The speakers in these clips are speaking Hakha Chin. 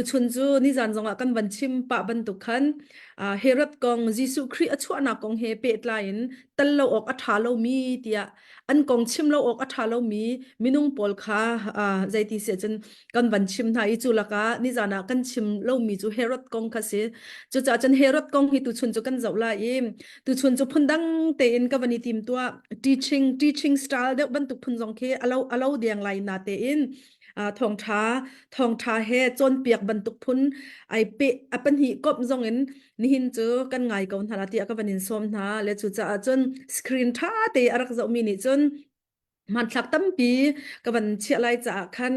Tuchun cu nizan zongah kan van chim pah bantuk khan Herod kong Jesuh Khrih a chuahnak kong he pehtlai in tal lo awk a ṭha lomi tiah an kong chim lo awk a ṭha lomi minung pawl kha zeiti si ahcun kan van chim hna i cu lakah nizan ah kan chim lomi cu Herod kong kha si. Cucaah cun Herod kong hi tuchun cu kan zoh lai i tuchun cu phundang tein ka van i tim tuah teaching teaching style deuh bantuk phun zong khi alo alo deng lai na tein thawngṭha thawngṭha he cawnpiak bantuk phun ai pe a pahnih komh zong in nihin cu kan ngai ko hna la tiah ka van in sawm hna le cucaah cun screen ṭha te a rak zohmi nih cun hmanthlak tampi ka van chiah lai caah khan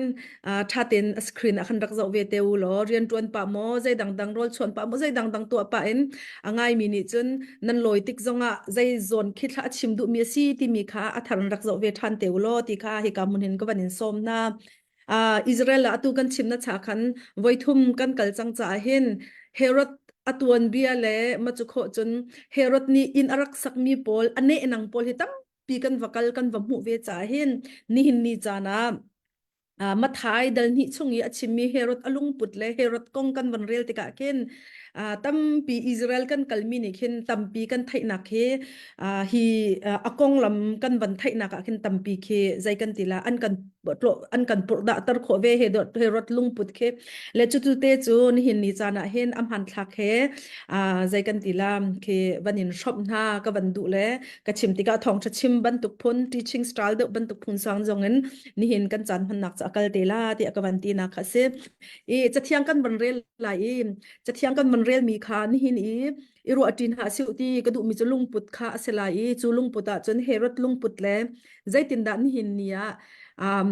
ṭha tein a screen ah khan rak zoh ve te u law rian ṭuan pah maw zei dangdang rawl chuan pah maw zei dangdang tuah pah in a ngaimi nih cun nan lawi tik zongah zei zawn khi thla a chim duhmi a si timi kha a thar in rak zoh ve ṭhan te u law ti kha hika hmun hin ka van in sawm hna. Uh, Israel ah atu kan chim na cha khan voithum kan kal cang caah hin Herod a tuanbia le macu khawh cun Herod nih inn a rak sakmi pawl a nehnang pawl hi tampi kan va kal kan va hmuh ve caah hin nihin ni caan ah Matthai dal hnih chung i a chimmi Herod a lungput le Herod kong kan van rel tikah khin tampi Israel kan kalmi nih khin tampi kan theihnak hi hi a konglam kan van theihnak ah khin tampi khi zei kan ti la an kan an kan purhdah tar khawh ve Herod lungput khi le cutu te cu nihin ni caan ah hin a hmanthlak he zei kan ti la khi van in hrawmh hna ka van duh le ka chim tikah thawngṭha chim bantuk phun teaching style deuh bantuk phun sang zong in nihin kan caan hmannak cu a kal te la tiah ka van ti nak kha si i cathiang kan van rel lai i cathiang kan van rel mi kha nihin i i ruah ṭin ha siu ti ka duh mi cu lungput kha a si lai i cu lungput ah cun Herod lungput le zeitindah nihin ni ah um,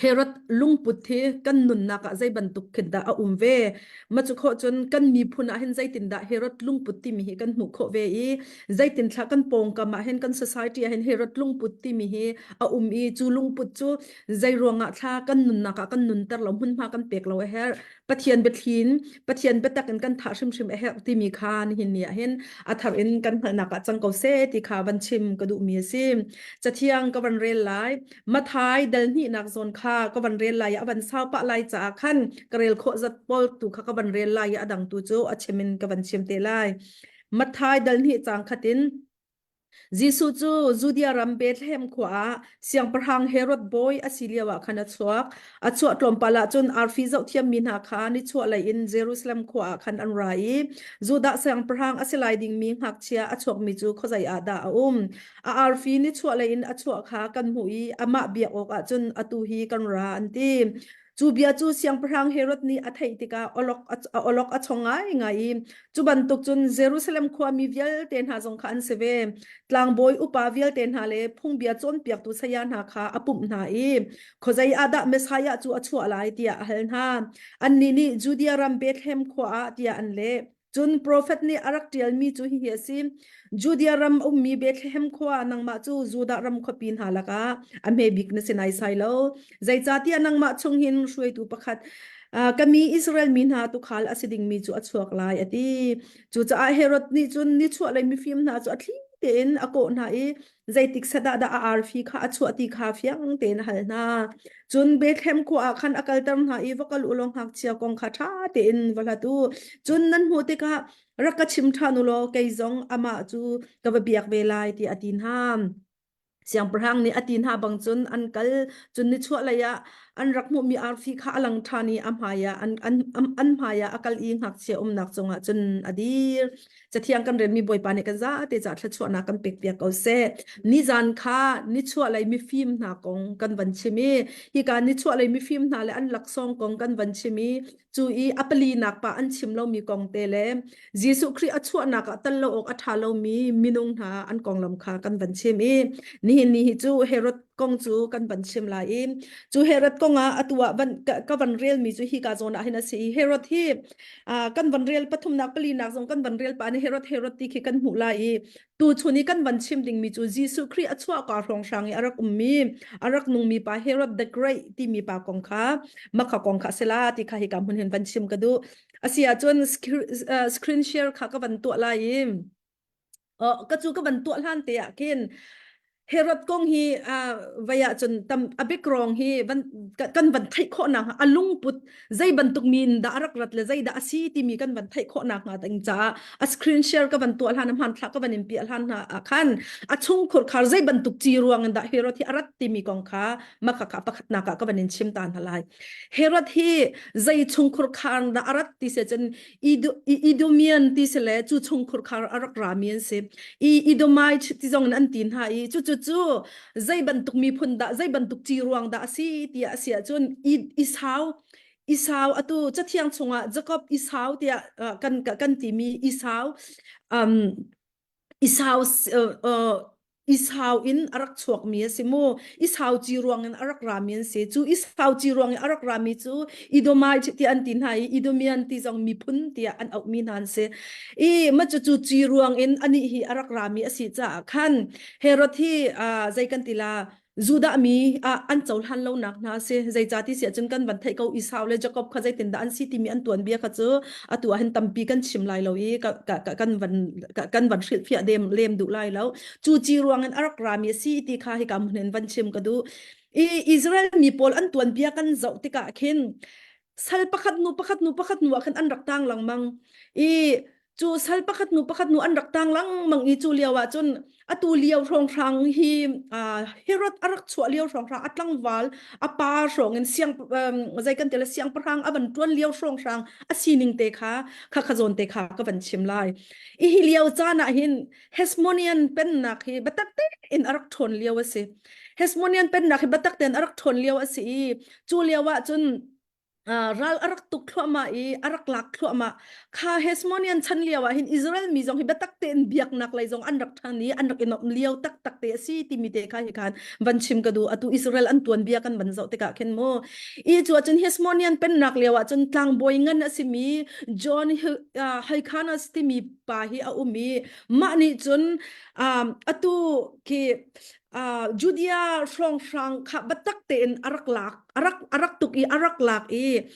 Herod lungput hi kan nunnak ah zei bantuk khin dah a um ve ma cu khawh cun kan miphun ah hin zeitindah Herod lungput timi hi kan hmuh khawh ve i zeitin thla kan pawngkam ah hin kan society ah hin Herod lungput timi hi a um i cu lungput cu zei ruangah thla kan nunnak ah kan nunter lo hmunhma kan pek lo a herh Pathian biathlin Pathian biatak in kan thah hrimhrim a herh timi kha nihin ni ah hin a thar in kan hngalhnak ah cang ko seh ti kha van chim ka duhmi a si cathiang ka van rel lai Mathai dal hnihnak zawn kha ka van rel lai i a van sau pah lai caah khan ka rel khawh zat pawl tu kha ka van rel lai i a dang tu cu a chim in ka van chim te lai. Mathai dal hnih caang khat in Jesuh cu Judea ram Bethlehem khua ah siangpahrang Herod bawi a si lioah khan a chuak. A chuah tlawmpal ah cun arfi zohthiammi hna kha nichuahlei in Jerusalem khua ah khan an ra i Judah siangpahrang a si lai dingmi ngakchia a chuakmi cu khuazei ah dah a um? A arfi nichuahlei in a chuah kha kan hmuh i amah biak awkah cun atu hi kan ra an ti. Cu bia cu siangpahrang Herod nih a theih tikah awlok a awlok a chong ngaingai i cu bantuk cun Jerusalem khuami vialte hna zong kha an si ve. Tlangbawi upa vialte hna le phungbia cawnpiaktu saya hna kha a pumh hna i khuazei ah dah Messiah cu a chuah lai tiah a hal hna. Annih nih Judea ram Bethlehem khua ah tiah an leh. Cun profet nih a rak ṭialmi cu hihi a si: Judea ram ummi Bethlehem khua, nangmah cu Judah ram khuapi hna lakah a hme bik na si naisai lo. Zeicahtiah nangmah chung hin hruaitu pakhat ka mi Israel mi hna tuukhal a si dingmi cu a chuak lai, a ti. Cucaah Herod nih cun nichuahlei mifim hna cu a thli tein a kawh hna i zeitik set ah dah a arfi kha a chuah ti kha fiang tein a hal hna. Cun Bethlehem khua ah khan a kalter hna i va kal u law ngakchia kong kha ṭha tein va hlat u. Cun nan hmuh tikah rak ka chim ṭhan u law kei zong amah cu ka va biak ve lai tiah a ti hna. Siangpahrang nih a ti hna bang cun an kal. Cun nichuahlei ah an rak hmuhmi arfi kha a lang ṭhan i a hmaiah an, an, an hmaiah a kal i ngakchia umnak cungah cun a dir. Cathiang kan relmi Bawipa nih kan zate ca thluachuahnak kan pekpiak ko seh. Nizan kha nichuahlei mifim hna kong kan van chim i hika nichuahlei mifim hna le an laksawng kong kan van chim i cu i a palinak pa an chim lomi kong te le Jesuh Khrih a chuahnak ah tal lo awk a ṭha lomi minung hna an konglam kha kan van chim i nihin ni hi cu Herod kong cu kan van chim lai i cu Herod kong ah atu ah van ka, ka van relmi cu hika zawn ah hin a si i Herod hi kan van rel pathumnak palinak zong kan van rel pa nih Herod Herod ti khi kan hmuh lai i tu chun i kan van chim dingmi cu Jesuh Khrih a chuah ka hrawnghrang i a rak ummi a rak nungmi pa Herod the Great timi pa kong kha makha kong kha sila ti kha hika hmun hin van chim ka duh asi ahcun screen share kha ka van tuah lai i ka cu ka van tuah hlan te ah khin. Herod kong hi vai ah cun tam a background hi van kan van theih khawh nak a lungput zei bantuk mi in dah a rak rat le zei dah a si timi kan van theih khawh nak hnga ding caah a screen share ka van tuah hlan a hmanthlak ka van in piah hlan hna ah khan a chung khurkhar zei bantuk ci ruang in dah Herod hi a rat timi kong kha makha kha pakhatnak ah ka van in chim ta hna lai. Herod hi zei chung khurkhar dah a rat ti se cun Idumean ti si le cu chung khurkhar a rak rami an si. I Edomite ti zong in an ti hna i cucu cu zei bantuk miphun dah zei bantuk ci ruang dah a si tiah a si ahcun Esau Esau atu cathiang chungah Jacob Esau tiah kan kan timi Esau um, Esau uh, Esau in a rak chuakmi a si mu. Esau ci ruang in a rak rami an si. Cu Esau ci ruang in a rak rami cu Edomite ti an ti hna i Edomian ti zong miphun tiah an auhmi hna an si. I ma cu cu ci ruang in anih hi a rak rami a si caah khan Herod hi uh, zei kan ti la Judah mi ah an cohlan lonak hna a si. Zeicah ti si ahcun kan van theih ko Esau le Jacob kha zeitindah an si timi an tuanbia kha cu atu ah hin tampi kan chim lai lo i ka, ka, ka, kan van ka, kan van hrilhfiah dem lem duh lai lo. Cu ci ruangin a rak rami a si ti kha hika hmun in van chim ka duh. I Israel mi pawl an tuanbia kan zoh tikah khin sal pakhat nu pakhat nu pakhat nu ah khan an rak tang lengmang i cu sal pakhat nu pakhat nu an rak tang lengmang i cu lio ah cun atu lio hrawnghrang hi Herod a rak chuah lio hrawnghrang a tlangval a pa hrawng in siang zei kan ti le siangpahrang a van tuan lio hrawnghrang a sining te kha kha kha zawn te kha ka van chim lai i hi lio caan ah hin Hasmonean pennak hi biatak tein a rak ṭhawn lio a si Hasmonean pennak hi biatak tein a rak ṭhawn lio a si i cu lio ah cun ral a rak tuk thluahmah i a rak lak thluahmah kha Hasmonean chan lio ah hin Israel mi zong hi biatak tein biaknak lei zong an rak ṭhan i an rak i nuamh lio taktak te a si timi te kha hi khan van chim ka duh atu Israel an tuan bia kan van zoh tikah khin mu i cu ahcun Hasmonean pennak lio ah cun tlangbawi ngan a simi John Hyrcanus timi pa hi a um i mah nih cun atu khi Judea hrawnghrang kha biatak tein a rak lak a rak a rak tuk i a rak lak i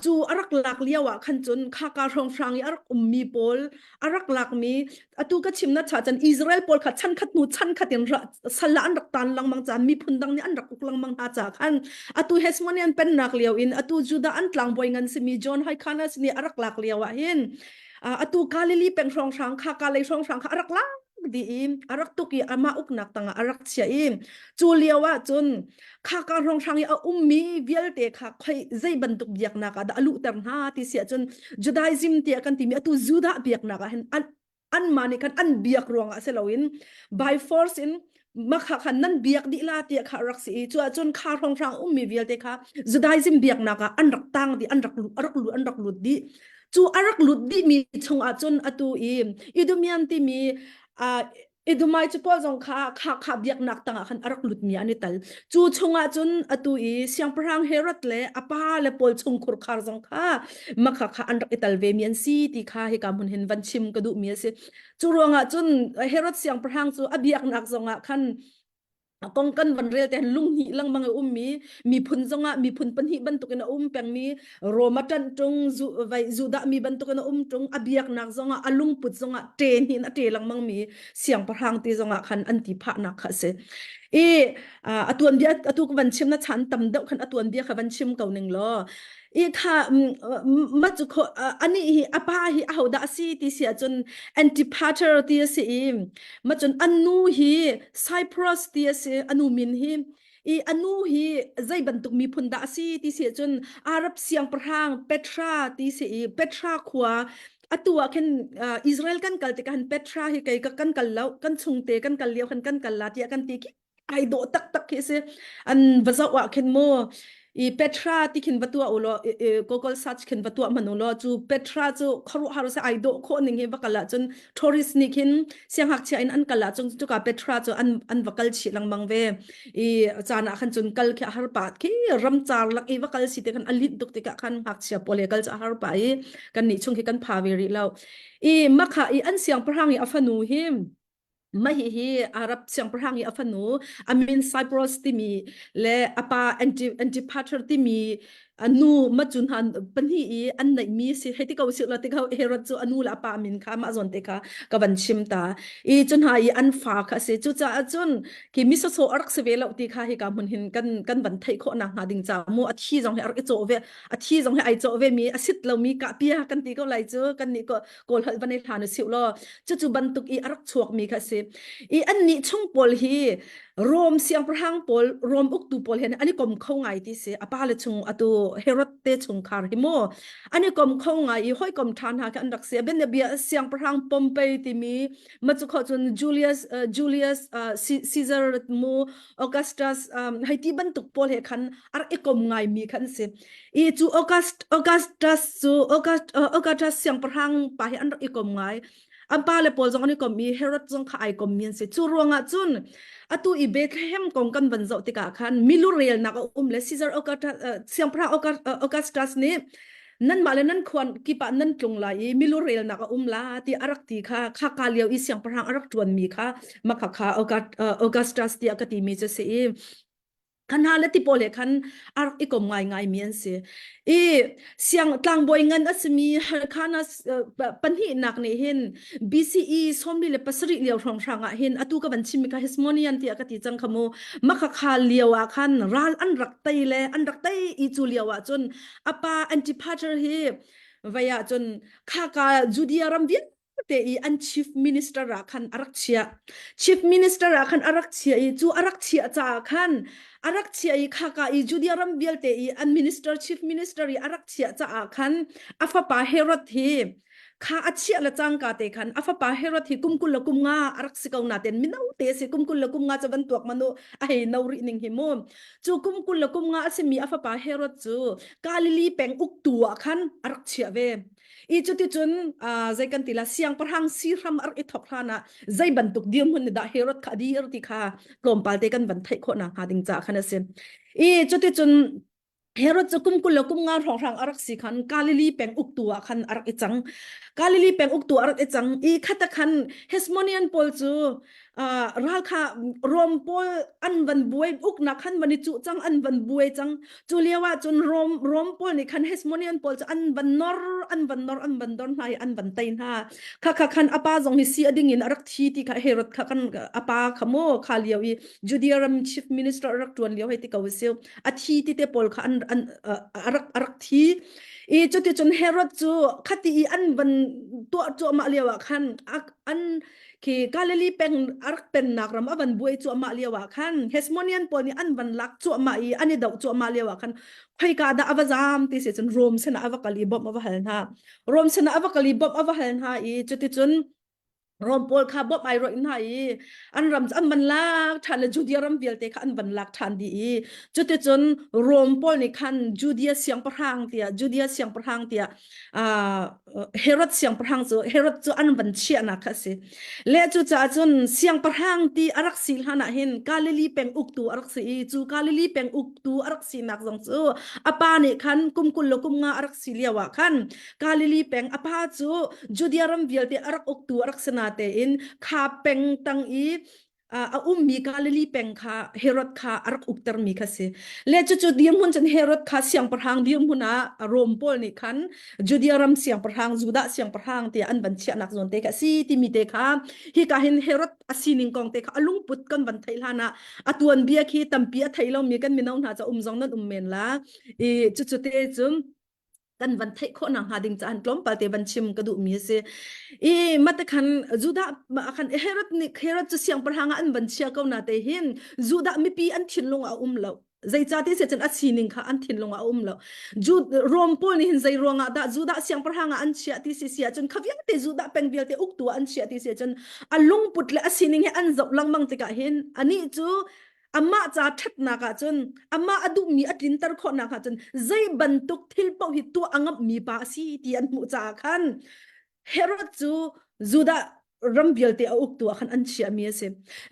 cu a rak lak lio ah khan cun khaka hrawnghrang i a rak ummi pawl a rak lakmi atu ka chim na cha chan Israel pawl kha chan khat hnu chan khat in sal an rak tan lengmang caan miphun dang nih an rak uk lengmang hna ca khan atu Hasmonean pennak lio in atu Judah an tlangbawi ngan simi John Hyrcanus nih a rak lak lio ah hin atu Galilee peng hrawnghrang kha ka lei hrawnghrang kha a rak lak dih i a rak tuk i amah uknak tangah a rak chiah i cu lio ah cun khaka hrawnghrang i a ummi vialte kha khoi zei bantuk biaknak ah dah a luhter hna ti si ahcun Judaism tiah kan timi atu Judah biaknak ah hin an anmah nih khan an biak ruangah si loin by force in makha khan nan biak dih la tiah kha rak si i cu ahcun kha hrawnghrang ummi vialte kha Judaism biaknak ah an rak tang dih an rak rak lut an rak lut dih cu a rak lut dihmi chung ahcun atu i Idumean timi uh, Idumai cu pawl zong kha kha kha biaknak tangah khan a rak lutmi an i tal. Cu chungah cun atu i siangpahrang Herod le a pa le pawl chung khurkhar zong kha makha kha an rak i tal ve mi an si ti kha hika hmun hin van chim ka duhmi a si. Cu ruangah cun Herod siangpahrang cu a biaknak zongah khan a kong kan van rel te lunghnih lengmang a ummi miphun zongah miphun pahnih bantukin a um pengmi Roma ṭanh ṭung vai Judah mi bantukin a um ṭung a biaknak zongah a lungput zongah ṭe hnih in a ṭe lengmang mi siangpahrang ti zongah khan an ti phahnak kha a si i a tuanbia atu ka van chim na chan tam deuh khan a tuanbia kha van chim ko ning law i kha ma cu kho ani hi a pa hi ahodah a si ti si ahcun Antipater ti a si i ma cun an nu hi Cyprus ti a si anu min hi i anu hi zei bantuk miphun dah a si ti si ahcun Arab siangpahrang Petra ti si i Petra khua atu ah khin Israel kan kal tikah hin Petra hi kei ka kan kal lo kan chungte kan kal lio khan kan kal la tiah kan ti khi ai dawh taktak khi si an va zoh ah khin mu i Petra ti khin va tuah u law Google search khin va tuah hmanh u law cu Petra cu khuaruahhar si ai dawh khawh ning hi va kal ahcun tourist nih khin siangngakchia in an kal ahcun cuka Petra cu an an va kal chih lengmang ve i caan ah khan cun kal khi a har pah khi ramcar lak i va kal si te khan a linh tuk tikah khan ngakchia pawl he kal cu a har pah i kan nih chung khi kan pha ve rih lo i makha i an siangpahrang i a fanu hi Mah hihi Arab siangpahrang i a fanu a min Cyprus timi le a pa Antipater timi. A nu macun han pahnih i an neihmi si hei ti ko si la ti ko Herod cu a nu le a pa min kha mah zawn te kha ka van chim ta i cu hna i an fa kha si cucaah cun khi mi sawsawh a rak si ve lo ti kha hika hmun hin kan kan van theih khawh nak hnga ding ca mu a thi zong hi a rak i cawh ve a thi zong hi ai cawh ve mi a sit lo mi kah pia kan ti ko lai cu kan nih ko kawl holh van i hlan u siu law cucu bantuk i a rak chuak mi kha si i an nih chung pawl hi Rom siangpahrang pawl Rom uktu pawl he an i kom kho ngai ti si a pa le chung atu Herod te chungkhar hi mu an i kom kho ngai i hawikom ṭha hna kha an rak si a bian bia siangpahrang Pompey timi ma cu kho cun Julius uh, Julius uh, Caesar mu Augustus um, hei ti bantuk pawl he khan a rak i kom ngai mi khan si i cu August Augustus cu August uh, Augustus siangpahrang pa hi an rak i kom ngai an pale pawl zong an i kom i Herod zong kha ai kom mi an si. Cu ruangah cun atu i Bethlehem kong kan van zoh tikah khan milu relnak a um le Caesar Augustus siangpahrang Augustus nih nanmah le nan khuan kip ah nan tlung lai i milu relnak a um la ti a rak ti kha kha ka lio i siangpahrang a rak ṭuan mi kha makha kha Augustus tiah ka ti mi cu si i khan hna le ti pawl he khan a rak i kom ngaingai mi an si i siang tlangbawi ngan a simi Halkhana pahnihnak nih hin BCE 47 lio hrawnghrang ah hin atu ka van chimmi kha Hasmonean tiah ka ti cang kha mu makhakha lio ah khan ral an rak tei le an rak tei i cu lio ah cun apa Antipater hi vai ah cun khaka Judea ram vialte te i an chief minister ah khan a rak chiah. Chief minister ah khan a rak chiah i cu a rak chiah caah khan a rak chiah i khaka i Judea ram vialte i an minister chief minister i a rak chiah caah khan a fapa Herod hi kha a chiah le cangka te khan a fapa Herod hi kum 20 le kum nga a rak si ko na ten mino te si kum 20 le kum nga cu van tuak manu a hei no rih ning hi mu cu kum 20 le kum nga a simi a fapa Herod cu Galilee peng uktu ah khan a rak chiah ve I cuticun uh, zei kan ti la siangpahrang si hram a rak i thok hlan ah zei bantuk dirhmun nih dah Herod kha a dir ti kha tlawmpal te kan van theih khawh nak hnga ding caah khan a si. I cuticun Herod cu kum 20 le kum nga hrawnghrang a rak si khan Galilee peng uktu ah khan a rak i cang. Galilee peng uktu a rak i cang. I khata khan Hasmonean pawl cu ral kha Rom pawl an van buai uknak khan van i cuh cang an van buai cang cu lio ah cun Rom Rom pawl nih khan Hasmonean pawl cu an van nor an van nor an van dor hna i an van tei hna kha kha khan apa zong hi si a ding in a rak thi ti kha Herod kha kan apa kha mo kha lio i Judea ram chief minister a rak tuan lio hei ti ko si a thi ti te pawl kha an an a rak a rak thi i cuti cun Herod cu khati i an van tuah cuahmah lio ah khan an Khi Galilee peng a rak pennak ram a van buai cuahmah lio ah khan Hasmonean pawl nih an van lak cuahmah i an i doh cuahmah lio ah khan khoika dah a va zaam ti si cun Rom sinah a va kal i bawmh a va hal hna. Rom sinah a va kal i bawmh a va hal hna i cuticun Rom pawl kha bawmh ai roih hna i an ram cu an van lak ṭhan le Judea ram vialte kha an van lak ṭhan dih i cuticun Rom pawl nih khan Judea siangpahrang tiah Judea siangpahrang tiah Herod siangpahrang cu Herod cu an van chiahnak kha a si. Le cucaah cun siangpahrang ti a rak si hlan ah hin Galilee peng uktu a rak si i cu Galilee peng uktu a rak sinak zong cu a pa nih khan kum 20 le kum nga a rak si lio ah khan Galilee peng a pa cu Judea ram vialte a rak uktu a rak si natein kha peng tang i a ummi Galilee peng kha Herod kha a rak uktermi kha si. Le cucu dirhmun cun Herod kha siangpahrang dirhmun ah Rom pawl nih khan Judea ram siangpahrang, Judah siangpahrang tiah an van chiahnak zawn te kha si timi te kha hika hin Herod a sining kong te kha a lungput kan van theih hlan ah a tuanbia khi tampi a thei lomi kan mino hna ca um zong nan um men la. I cucu te cun kan van theih khawh nak hnga ding caan tlawmpal te van chim ka duh mi a si i mate khan Judah khan Herod nih Herod cu siangpahrang ah an van chia ko na te hin Judah mipi an thinlung a um lo zeicahti se cun a sining kha an thinlung ah a um lo Rom pawl nih hin zei ruangah dah Judah siangpahrang ah an chiah ti si si ahcun kha vialte Judah peng vialte uktu ah an chiah ti si ahcun a lungput le a sining he an zoh lengmang tikah hin anih cu amah ca ṭhatnak ah cun amah a duhmi a tlinter khawhnak ah cun zei bantuk thil paoh hi tuah a ngamhmi pa a si ti an hmuh caah khan Herod cu Judah ram vialte a uktu ah khan an chiahmi a si.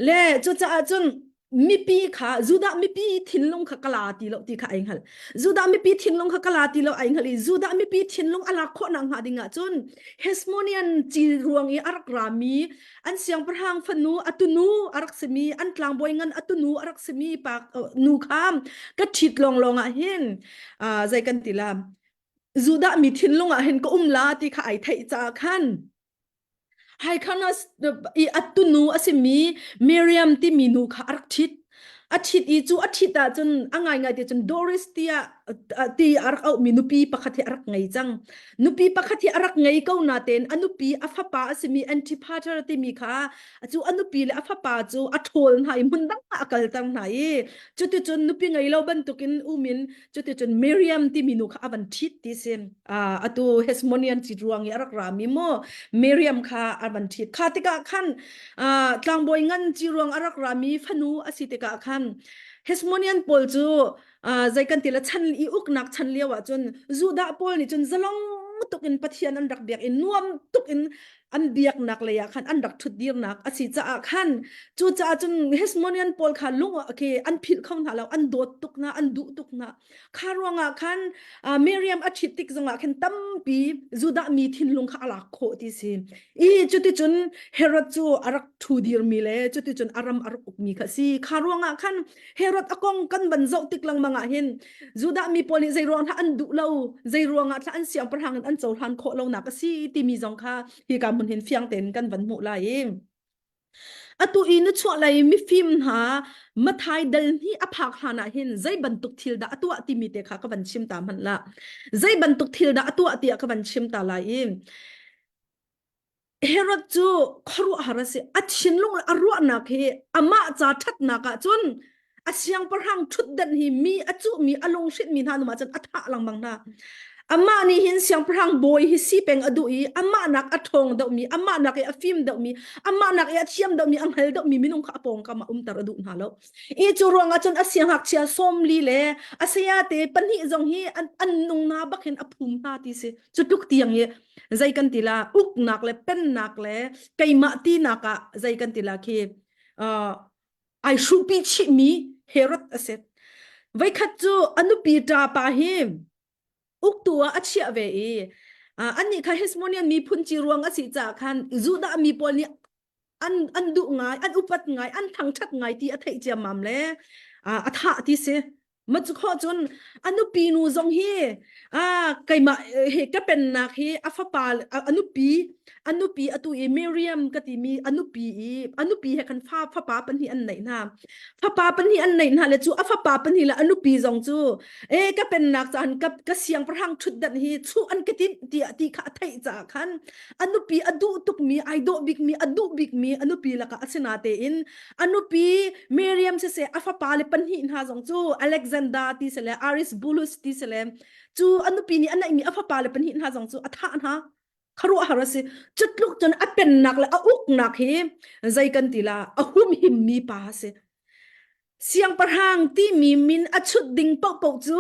Le cucaah cun. Mipi kha Judah mipi thinlung kha ka la ti lo ti kha ai hngal. Judah mipi thinlung kha ka la ti lo ai hngal i Judah mipi thinlung a lak khawh nak hnga ding ah cun Hasmonean ci ruang i a rak rami an siangpahrang fanu a tunu a rak simi an tlangbawi ngan a tunu a rak simi pa nu kha ka ṭhit lawnglawng ah hin zei kan ti la Judah mi thinlung ah hin ka um la ti kha ai theih caah khan Hyrcanus i a tunu a simi Miriam timi nu kha a rak ṭhit. A ṭhit i cu a ṭhit ahcun a ngaingai ti cun Doris tiah ti a rak auhmi nupi pakhat hi a rak ngei cang. Nupi pakhat hi a rak ngei ko natein a nupi a fapa a simi Antipater timi kha cu a nupi le a fapa cu a ṭhawl hna i hmun dang ah a kalter hna i cuticun nupi ngei lo bantukin um in cuticun Miriam timi nu kha a van ṭhit ti si. Atu Hasmonean ci ruang i a rak rami mu Miriam kha a van ṭhit. Kha tikah khan tlangbawi ngan ci ruang a rak rami fanu a si tikah khan Hasmonean pawl cu zei kan ti la chan i uknak chan lio ah cun Judah pawl nih cun zalong tuk in Pathian an rak biak i nuam tuk in an biaknak lei ah khan an rak ṭhutdirnak a si caah khan cucaah cun Hasmonean pawl kha lung khi an philh kho hna lo an dawt tuk hna an duh tuk hna Kha ruangah khan Miriam a ṭhit tik zongah khan tampi Judah mi thinlung kha a lak khawh ti si. I cuticun Herod cu a rak ṭhu dirmi le cuticun a ram a rak ukmi kha si. Kha ruangah khan Herod a kong kan van zoh tik lengmang ah hin Judah mi pawl nih zei ruang dah an duh lo, zei ruangah thla an siangpahrang in an cohlan khawh lonak a si timi zong kha hika hmun hin fiang tein kan van hmuh lai i. Atu i na chuahlei mifim hna Mathai dal hnih a phak hlan ah hin zei bantuk thil dah a tuah timi te kha ka van chim ta hmanh la. Zei bantuk thil dah a tuah tiah ka van chim ta lai i Herod cu khuaruahhar a si. A thinlung le a ruahnak hi amah ca ṭhatnak ah cun a siangpahrang ṭhutdan hi mi a cuhmi a lunghrinhmi hna num ahcun a thah lengmang hna. Amah nih hin siangpahrang bawi hi si peng a duh i amah nak a ṭhawng deuhmi, amah nak i a fim deuhmi, amah nak i a thiam deuhmi, a hngal deuhmi minung kha a pawngkam ah umter a duh hna lo. I cu ruangah cun a siangngakchia 40 le a sayate pahnih zong hi an, an nung na bak hin a phum hna ti si. Cu tluk tiang i zei kan ti la uknak le pennak le keimah tinak ah zei kan ti la khi uh, ai hruhpi chihmi Herod a si. Voikhat cu a nupi ṭapa hi uktu ah a chiah ve i annih kha Hasmonean miphun ci ruang a si caah khan Judah mi pawl nih an an duh ngai, an upat ngai, an thangṭhat ngai ti a theih ciammam le a thah ti si. Ma cu khawh cun a nupi nu zong hi a keimah he ka pennak hi a fapa a nupi a nupi atu i Miriam ka timi a nupi i a nupi he khan fa fapa pahnih an neih hna fapa pahnih an neih hna le cu a fapa pahnih le a nupi zong cu e ka pennak caan ka ka siangpahrang ṭhutdan hi chuh an ka timh tiah ti kha a theih caah khan a nupi a duh tukmi ai dawh bikmi a duh bikmi a nupi lakah a si natein A nupi Miriam siseh a fapa le pahnih hna zong cu Alexander ti si le Aristobulus ti si le cu a nupi nih a neihmi a fapa le pahnih hna zong cu a thah hna. Khuaruahhar a si. Cutluk cun a pennak le a uknak hi zei kan ti la a humhimmi pa a si. Siangpahrang timi min a chut ding paohpaoh cu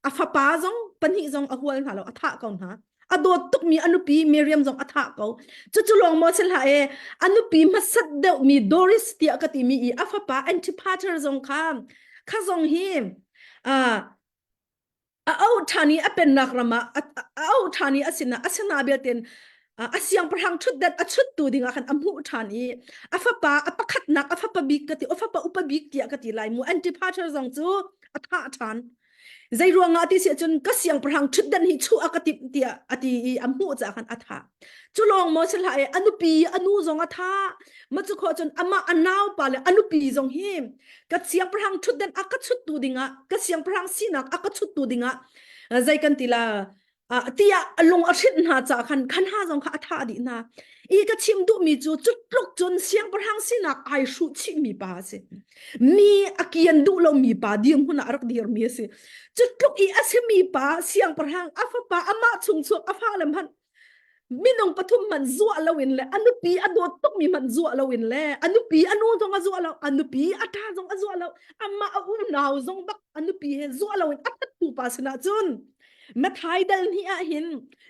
a fapa zong pahnih zong a hual hna lo a thah ko hna. A dawt tukmi a nupi Miriam zong a thah ko. Cucu lawng maw si hlah e, a nupi hmasat deuhmi Doris tiah ka timi i a fapa Antipater zong kha kha zong hi uh, a auh ṭhan i a pennak ram ah a auh ṭhan i a sinah a sinah belte a siangpahrang ṭhutdan a chuttu dingah khan a hmuh ṭhan i a fapa a pakhatnak a fapa bik ka ti a fapa upa bik tiah ka ti lai mu Antipater zong cu a thah ṭhan Zei ruangah ti si ahcun ka siangpahrang ṭhutdan hi chuh a ka timh tiah a ti i a hmuh caah khan a thah. Cu lawng maw si hlah e a nupi a nu zong a thah. Ma cu khawh cun amah a naupa le a nupi zong hi ka siangpahrang ṭhutdan a ka chuttu dingah ka siangpahrang sinak a ka chuttu dingah zei kan ti la tiah a lung a hrinh hna caah khan khan ha zong kha a thah dih hna. I ka chim duhmi cu cutluk cun siangpahrang sinak ai hruh chihmi pa a si. Mi a kian duh lomi pa dirhmun ah a rak dirmi a si. Cutluk i a simi pa siangpahrang a fapa amah chungchuak a fale hmanh minung pathum hmanh zuah loin le a nupi a dawt tukmi hmanh zuah loin le a nupi a nu zong a zuah lo a nupi a ṭa zong a zuah lo amah a unau zong bak a nupi he zuah loin a thattu pa sinah cun Mathai dal hnih ah hin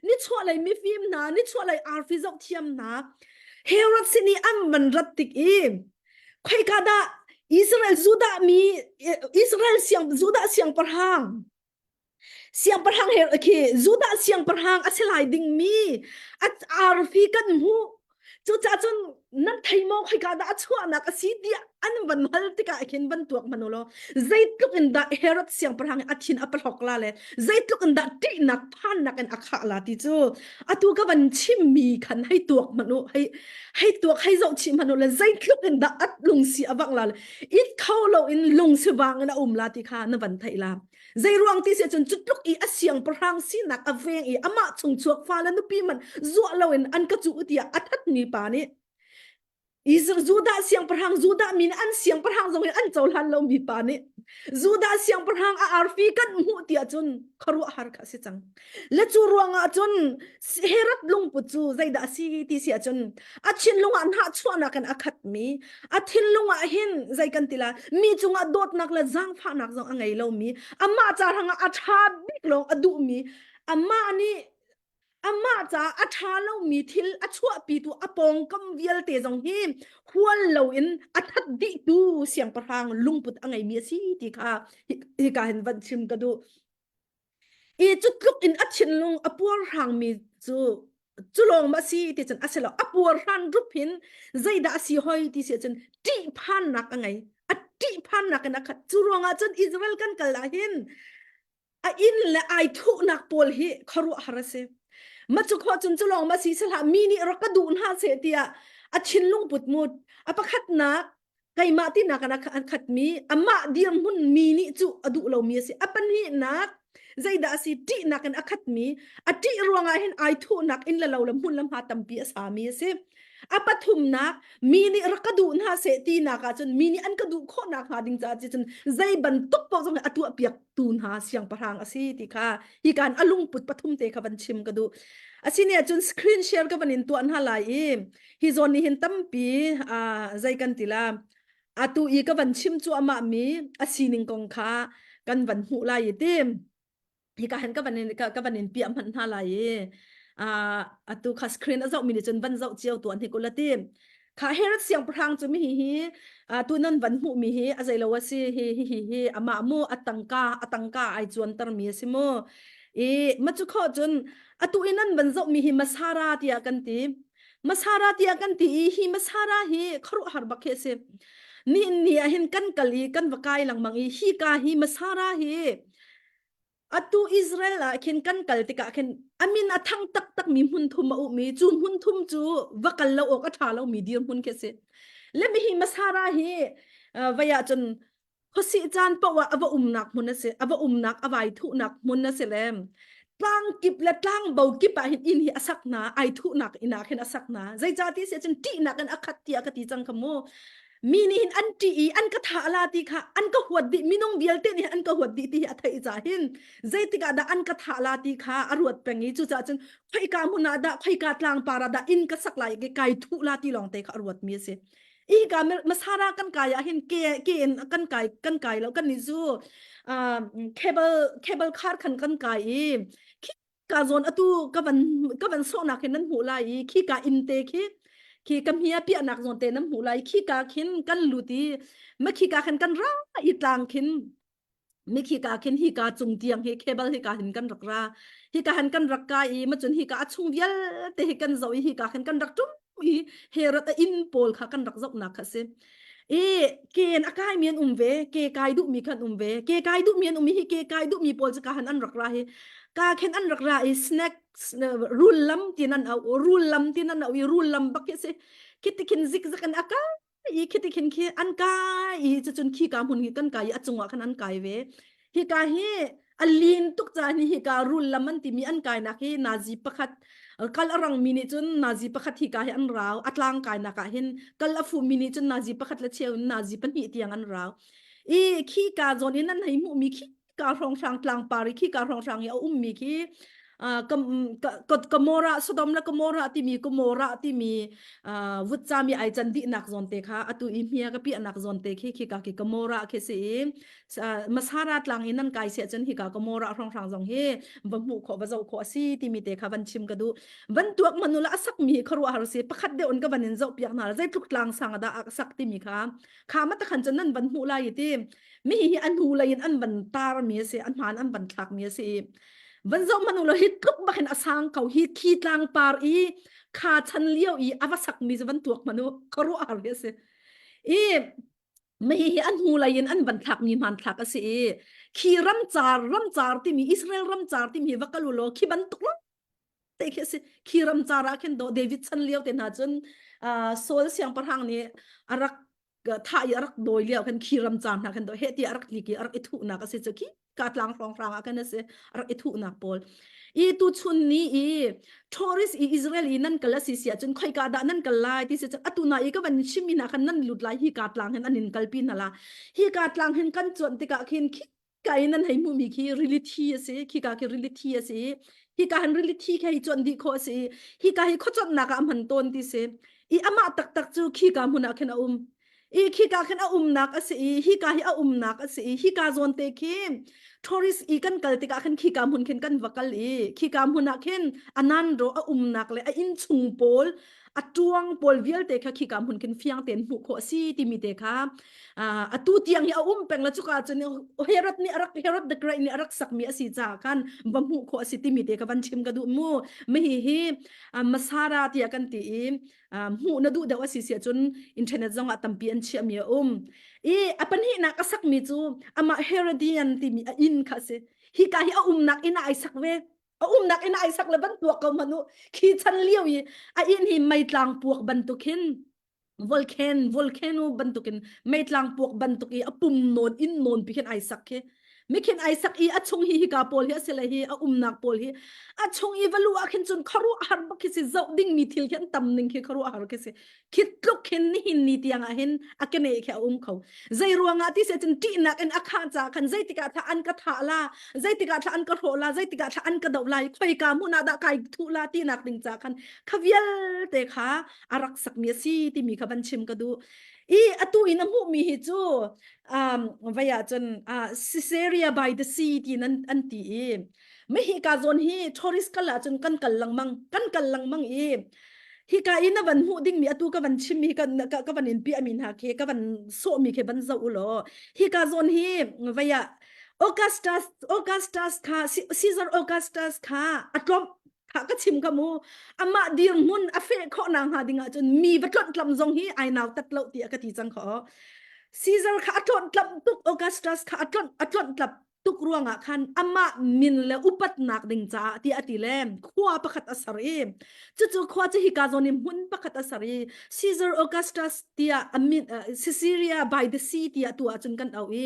nichuahlei mifim hna nichuahlei arfi zoh thiam hna Herod sin i an van rat tik i khoika dah? Israel Judah mi Israel siang Judah siangpahrang siangpahrang he khi Judah siangpahrang a si lai ding mi a arfi kan hmuh cucaah cun nan thei maw khoika dah a chuahnak a si tiah an van hal tikah khin van tuak hmanh u law zeitluk in dah Herod siangpahrang a thin a pahlok la le zeitluk in dah ṭihnak phannak in a khah la ti cu atu ka van chimmi khan hei tuak hmanh u hei hei tuak hei zoh chih hmanh u le zeitluk in dah at lungsi a vang la le it kho lo in lungsi vang in a um la ti kha na van theih la zei ruang ti si cun cutluk i a siangpahrang sinak a veng i amah chungchuak fa le nupi man zuah loin an ka cu tiah a thatmi pa nih Israel Judah siangpahrang Judah mi nih an siangpahrang zong in an cohlan lomi pa nih Judah siangpahrang a arfi kan hmuh tiah cun khuaruahhar kha a si cang. Le cu ruangah cun Herod lungput cu zeidah a si ti si ahcun a thinlung ah hnahchuahnak in a khatmi a thinlung ah hin zei kan ti la mi cungah dawtnak le zaangfahnak zong a ngei lomi amah ca hrangah a ṭha bik lawng a duhmi amah nih amah caah a ṭha lomi thil a chuahpitu a pawngkam vialte zong hi hual loin a that dihtu siangpahrang lungput a ngeimi a si ti kha hika hin van chim ka duh. I cu tluk in a thinlung a puarhrangmi cu cu lawng ma si ti cun a si lo a puarhran rup hin zeidah a si hoi ti si ahcun ṭihphannak a ngei a ṭihphannak in a khat cu ruangah cun Israel kan kal ah hin a inn le ai thuhnak pawl hi khuaruahhar a si ma cu khawh cun cu lawng ma si sihlah mi nih rak ka duh hna seh tiah a thinlung put mut a pakhatnak keimah tinak in a khatmi amah dirhmun mi nih cu a duh lomi a si a pahnihnak zeidah a si ṭihnak in a khatmi a ṭih ruangah hin ai thuhnak inn le lo le hmun le hma tampi a sami a si a pathumnak mi nih rak ka duh hna seh tinak ah cun mi nih an ka duh khawhnak hnga ding caah cun zei bantuk paoh zong a tuah piak tu hna siangpahrang a si ti kha hi kan a lungput pathum te kha van chim ka duh asine cun screen share ka van in tuah hna lai i hi zawn nih hin tampi zei kan ti la atu i ka van chim cu amah mi a sining kong kha kan van hmuh lai i tim hika hin ka van in ka van in piah hmanh hna lai i atu kha screen a zoh mi nih cun van zoh cio tuan hi kula tim kha Herod siangpahrang cu mi hi hi tu nan van hmuh mi hi a zeilo a si hi hi hi hi amah mu a tangka a tangka ai cuanter mi a si mu i ma cu kho cun atu in nan van zoh mi hi Masara tiah kan ti Masara tiah kan ti i hi Masara hi khuaruahhar bak hi a si. Ni ni ah hin kan kal i kan va kai lengmang i hi ka hi Masara hi atu Israel ah khin kan kal tikah khin amin a thang taktak mi hmun thum a um i cu hmun thum cu va kal lo awk a ṭha lo mi dirhmun khi a si. Le mi hi Masara hi vai ah cun khuasih caan paoh ah a va umnak hmun a si a va umnak a vai thuhnak hmun a si le tlang kip le tlang bo kip ah hin inn hi a sak hna ai thuhnak inn ah khin a sak hna zeicah ti si cun ṭihnak in a khat tiah ka ti cang kha mu mi nih hin an ṭih i an ka thah la ti kha an ka huat dih minung vialte nih an ka huat dih ti hi a theih ca hin zeitik ah dah an ka thah la ti kha a ruat peng i cucaah cun khoika hmun ah dah khoika tlang par ah dah inn ka sak lai i kai thuh la ti lawng te kha a ruat mi a si Hika Masara kan kai ah hin ke ke in kan kai kan kai lo kan ni zu cable cable car khan kan kai i khi ka zawn atu ka van ka van sawhnak hin nan hmuh lai i khi ka inn te khi khi ka hmia piahnak zawn te nan hmuh lai khi ka khin kan lut i ma khi ka khan kan ra i tlang khin mi khi ka khin hi ka cung tiang hi cable hi ka hin kan rak ra hi ka han kan rak ka i ma cun hi ka a chung vialte hi kan zoh i hi ka khin kan rak tum i Herod a inn pawl kha kan rak zohnak kha si i ken a kai mi an um ve ke kai duh mi khan um ve ke kai duh mi an um hi ke kai duh mi pawl chu ka han an rak ra hi ka khen an rak ra i snack rul lam tin an au rul lam tin an au i rul lam bak hi si khiti khin zik zik an aka i khiti khin khi an kai i cucun khi ka hmun hi kan kai i a cungah khan an kai ve hi ka hi a lin tuk ca ni hi ka rul lam an timi an kainak hi nazi pakhat kal a rang mi nih cun nazi pakhat hi ka hi an rau a tlang kainak ah hin kal a fu mi nih cun nazi pakhat le cheu in nazi pahnih tiang an rau i khi ka zawn in an hei hmuh mi khi ka hrawnghrang tlangpar i khi ka hrawnghrang i a ummi khi. Gomorrah Sodom le Gomorrah timi Gomorrah timi vutcam i ai can dihnak zawn te kha atu i hmia ka piahnak zawn te khi khika khi Gomorrah khi si i Masara tlang in nan kai siah cun hika Gomorrah hrawnghrang zong hi va hmuh khawh va zoh khawh a si timi te kha van chim ka duh. Van tuak hmanh ula a sakmi hi khuaruahhar si pakhat deuh in ka van in zoh piak hna zeitluk tlang sang dah a sak timi kha kha ma takhan cun nan van hmuh lai i ti mi hi an hnu lei in an van tar mi a si an hmaan an van thlak mi a si i van zoh hmanh ulaw hi tluk bak in a sang ko hi khi tlang par i kha chan lio i a va sak mi cu van tuak hmanh u khuaruahhar hi a si i mi hi an hnu lei in an van thlak mi hmanthlak a si i khi ramcar ramcar timi Israel ramcar timi va kal u law khi bantuk te khi a si khi ramcar ah khin do David chan lio te hna cun Saul siangpahrang nih a rak thah i a rak dawi lio khan khi ramcar hna khan do he ti a rak tlik i a rak i thuhnak a si cu khi ka tlang hrawnghrang ah khan a si a rak i thuhnak pawl i tu chun ni i tourist i Israel i nan kal a si si ahcun khoika dah nan kal lai ti si cun atu na i ka van chim ina khan nan lut lai hi ka tlang hin an in kalpi hna la hi ka tlang hin kan cuan tikah khin khi ka in nan hei hmuhmi khi rili thi a si khi ka khi rili thi a si hi ka han rili thi khi cuan dih khawh a si hi ka hi khuacuanhnak ah a hman tawn ti si i amah taktak cu khi ka hmun ah khin a um i khi ka khin a umnak a si i hi ka hi a umnak a si i hi ka zawn te khi tourist i kan kal tikah khin khi ka hmun khin kan va kal i khi ka hmun ah khin anan ro a umnak le a inn chung pawl a tuang pawl vialte kha khika hmun khin fiang tein hmuh khawh a si timi te kha atu tiang hi a um peng la cuka cun Herod nih a rak Herod the Great nih a rak sakmi a si caah khan va hmuh khawh a si timi te kha van chim ka duh mu mi hi hi Masada tiah kan ti i hmuh na duh deuh a si si ahcun internet zong ah tampi an chiahmi a um i a pahnihnak a sakmi cu amah Herodian timi a inn kha a si hika hi a umnak inn ah ai sak ve a umnak in ai sak le ban tuak ko hmanh u khi chan lio i a inn hi meitlang puak bantuk hin volcan volcano bantukin meitlang puak bantuk i a pum nawn in nawn pi khin ai sak khi mikhin ai sak i a chung hi hika pawl hi a si le hi a umnak pawl hi a chung i valu ah khin cun kharu har bak khi si zoh ding mi thil khi an tam ning khi kharu har khi si khi tluk hin nihin ni tiang ah hin a kene khi a um kho zei ruangah ti se cun ṭihnak in a khah ca khan zeitikah thla an ka thah la zeitikah thla an ka hrawh la zeitikah thla an ka doh lai khoika hmun ah dah kai thuh la tinak ding ca khan kha vialte kha a rak sakmi a si timi kha van chim ka duh i atu in a hmuhmi hi cu um, vai ah cun uh, Caesarea by the sea ti an, an ti i mi hi ka zawn hi tourist kal ah cun kan kal lengmang kan kal lengmang i hika i na van hmuh dingmi atu ka van chimmi ka, ka, ka van in piahmi hna khi ka van sawhmi khi van zoh u law hika zawn hi vei ah Augustus Augustus kha Caesar Augustus kha a tlawmh kha ka chim ka mu amah dirhmun a feh khawh nak hnga ding ahcun mi va tlonh tlam zong hi ai nau tat lo tiah ka ti cang kho Caesar kha a tlonh tlam tuk Augustus kha a tlonh a tlonh tlap tuk ruangah khan amah min le upatnak ding caah tiah a ti le khua pakhat a ser i cucu khua cu hika zawn i hmun pakhat a ser i Caesar Augustus tiah a min Caesarea by the sea tiah tu ahcun kan auh i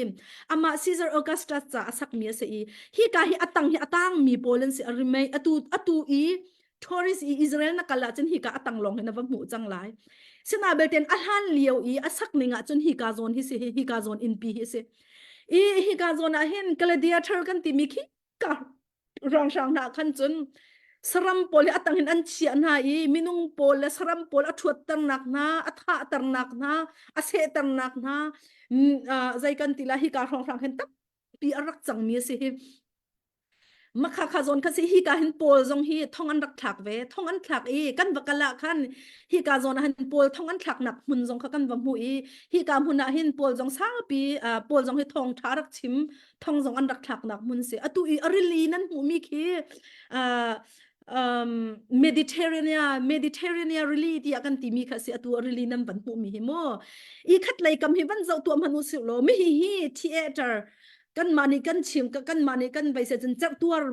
amah Caesar Augustus ca a sakmi a si i hika hi a tang hi a tangmi pawl an si a remain atu atu i tourist i Israel na kal ahcun hika a tang lawng hin na va hmuh cang lai. Sina belten a hlan lio i a sak ning ahcun hika zawn hi si hi hika zawn innpi hi si. I hika zawn ah hin gladiator kan timi khi ka ranghrang hna khan cun saram pawl hi a tang in an chiah hna i minung pawl le saram pawl a ṭhuatternak hna a thahternak hna a sehternak hna zei kan ti la hika hrawnghrang hin tampi a rak cangmi a si hi Makha kha zawn kha si hi ka hin pawl zong hi thong an rak thlak ve thong an thlak i kan va kal ah khan hi ka zawn ah hin pawl thong an thlaknak hmun zong kha kan va hmu i hi ka hmun ah hin pawl zong saupi pawl zong hi thong tha rak chim thong zong an rak thlaknak hmun si atu i a rili nan hmuhmi khi um, Mediterranean Mediterranean rili tiah kan timi kha si atu a rili nan van hmuhmi hi mu i khat lei kam hi van zoh tuah hmanh u sih law mi hi hi theater kanmah nih kan chim kanmah nih kan vai se cun cerhtuar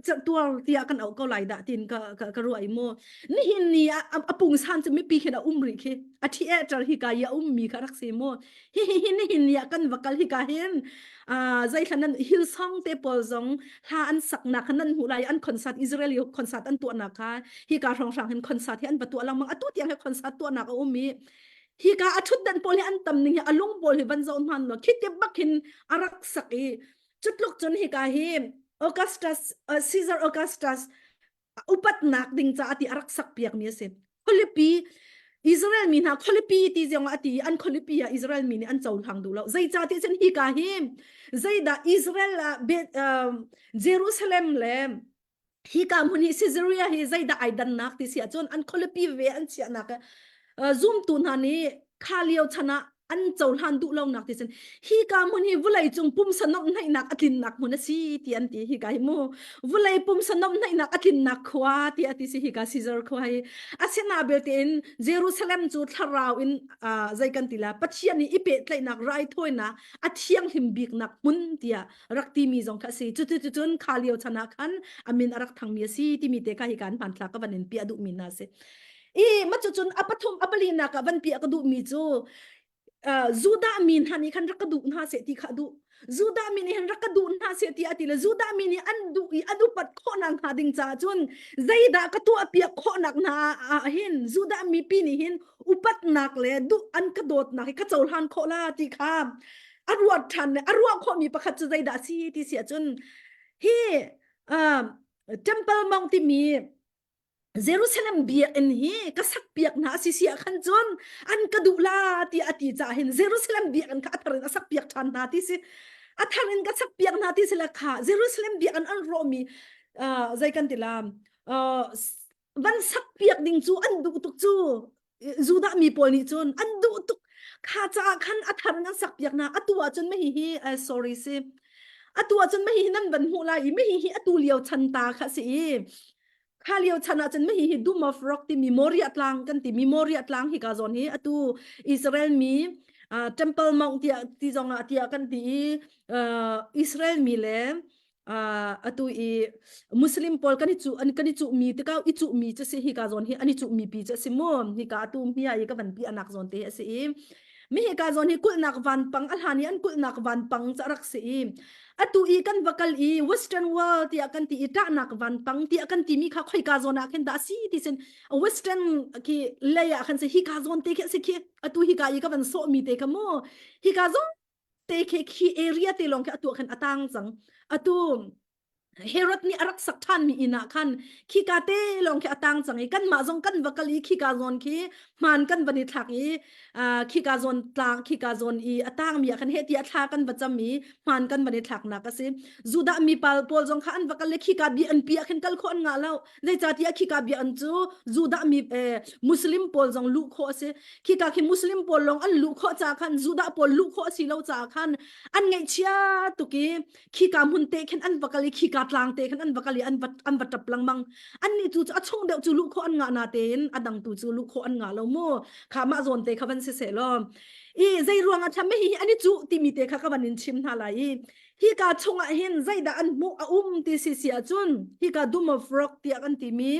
cerhtuar tiah kan auh ko lai dah tin ka ka, ka ruah i mu nihin ni a, a pungsan cu mipi khin a um rih khi a theater hi ka i a um mi kha rak si mu hi hi hi nihin ni ah kan va kal hi ka hin zeithlan nan Hillsong te pawl zong hla an saknak kha nan hmuh lai an concert Israeli concert an tuahnak kha hi ka hrawnghrang hin concert hi an va tuah lengmang atu tiang hi concert tuahnak a um i hi ka a thutdan pawl hi an tam ning hi a lung pawl hi van zoh hman lo khi te bak hin a rak sak i cutluk cun hi ka hi. Augustus uh, Caesar Augustus upatnak ding caah ti a rak sak piak mi a si. Khualipi Israel mi hna khualipi ti zong ah ti an khualipi ah Israel mi nih an cohlang duh lo. Zeicah ti cun hika hi zeidah Israel ah uh, Jerusalem le hika hmun hi Caesarea hi zeidah ai dannak ti si ahcun an khualipi ve an chiahnak zumtu hna nih kha lio chan ah an cohlan duh lonak ti cun hika hmun hi vulei cung pumsa nomhnaihnak a tlinnak hmun a si ti an ti hika hi mu vulei pumsa nomhnaihnak a tlinnak khua ti a ti si hika Caesar khua hi asina belte in Jerusalem cu thlarau in zei kan ti la Pathian nih i pehtlaihnak raithawinak a thianghlim biknak hmun tiah rak timi zong kha a si. Cuticun kha lio chan ah khan a min a rak thangmi a si timi te kha hi kan hmanthlak ka van in piah duhmi hna a si. I ma cucun a pathum a palinak ah van piah ka duhmi cu uh, Judah mi hna nih khan rak ka duh hna seh ti kha duh. Judah mi nih hin rak ka duh hna seh ti a ti le Judah mi nih an duh i an upat khawhnak hnga ding caah cun zeidah ka tuah piak khawhnak hna ah hin Judah mipi nih hin upatnak le duh an ka dawtnak hi ka cohlan khawh la ti kha a ruat ṭhan le a ruah khawhmi pakhat cu zeidah a si ti si ahcun hi uh, Temple Mount timi Jerusalem biakinn hi ka sak piak hna a si si ah khan cun an ka duh la ti a ti caah hin Jerusalem biakinn kha a thar in a sak piak ṭhan hna ti si a thar in ka sak piak hna ti si le kha Jerusalem biakinn an rawhmi uh, zei kan ti la uh, van sak piak ding cu an duh tuk cu Judah mi pawl nih cun an duh tuk kha caah khan a thar in an sak piak na atu ah cun mahi hi uh, sorry si atu ah cun mahi hi nan van hmuh lai i mahi hi atu lio chan ta kha si i kha lio chan ah cun mahi hi Doom of Rock timi Moria tlang kan ti mi Moria tlang hi ka zawn hi atu Israel mi uh, Temple Mount tiah ti zong ah tiah kan ti i uh, Israel mi le uh, atu i Muslim pawl kan i cu an kan i cuh mi tikau i cuh mi cu si hi ka zawn hi an i cuh mi pi cu si mu hi ka atu mia i ka van pi anak zawn te a si i mi hi ka zawn hi kulhnak vanpang a hlan i an kulhnak vanpang ca rak si i atu i kan va kal i western world tiah kan ti i ṭahnak vanpang tiah kan ti mi kha khoi ka zawn ah khin dah si ti sin western khi lei ah khan si hi ka zawn te khi si khi atu hi ka i ka van sawh mi te kha mu hi ka zawn te khi khi area te lawng khi atu khan atang cang atu Herod nih a rak sak ṭhan mi inn ah khan khika te lawng khi a tang cang i kanmah zong kan va kal i khika zawn khi hmaan kan van i thlak i khika zawn tlang khika zawn i a tang mi ah khan heh ti a thla kan va cam i hmaan kan van i thlaknak a si Judah mi pal pawl zong kha an va kal le khika bi an pi ah khin kal khawh an ngah lo zeicahtiah khika bia an cu Judah mi eh, Muslim pawl zong luh khawh a si khika khi Muslim pawl lawng an luh khawh caah khan Judah pawl luh khawh a si lo caah khan an ngaihchia tuk i khika hmun te khin an va kal i khika tlang te khin an va kal i an va an va tap lengmang an nih tu cu a chung deuh cu luh khawh an ngah na tein a dang tu cu luh khawh an ngah lo mu kha mah zawn te kha van si seh law i zei ruang ah tham hi an i cuh timi te kha ka van in chim hna lai i hika chungah hin zeidah an hmuh a um ti si si ahcun hika Dome of Rock tiah kan timi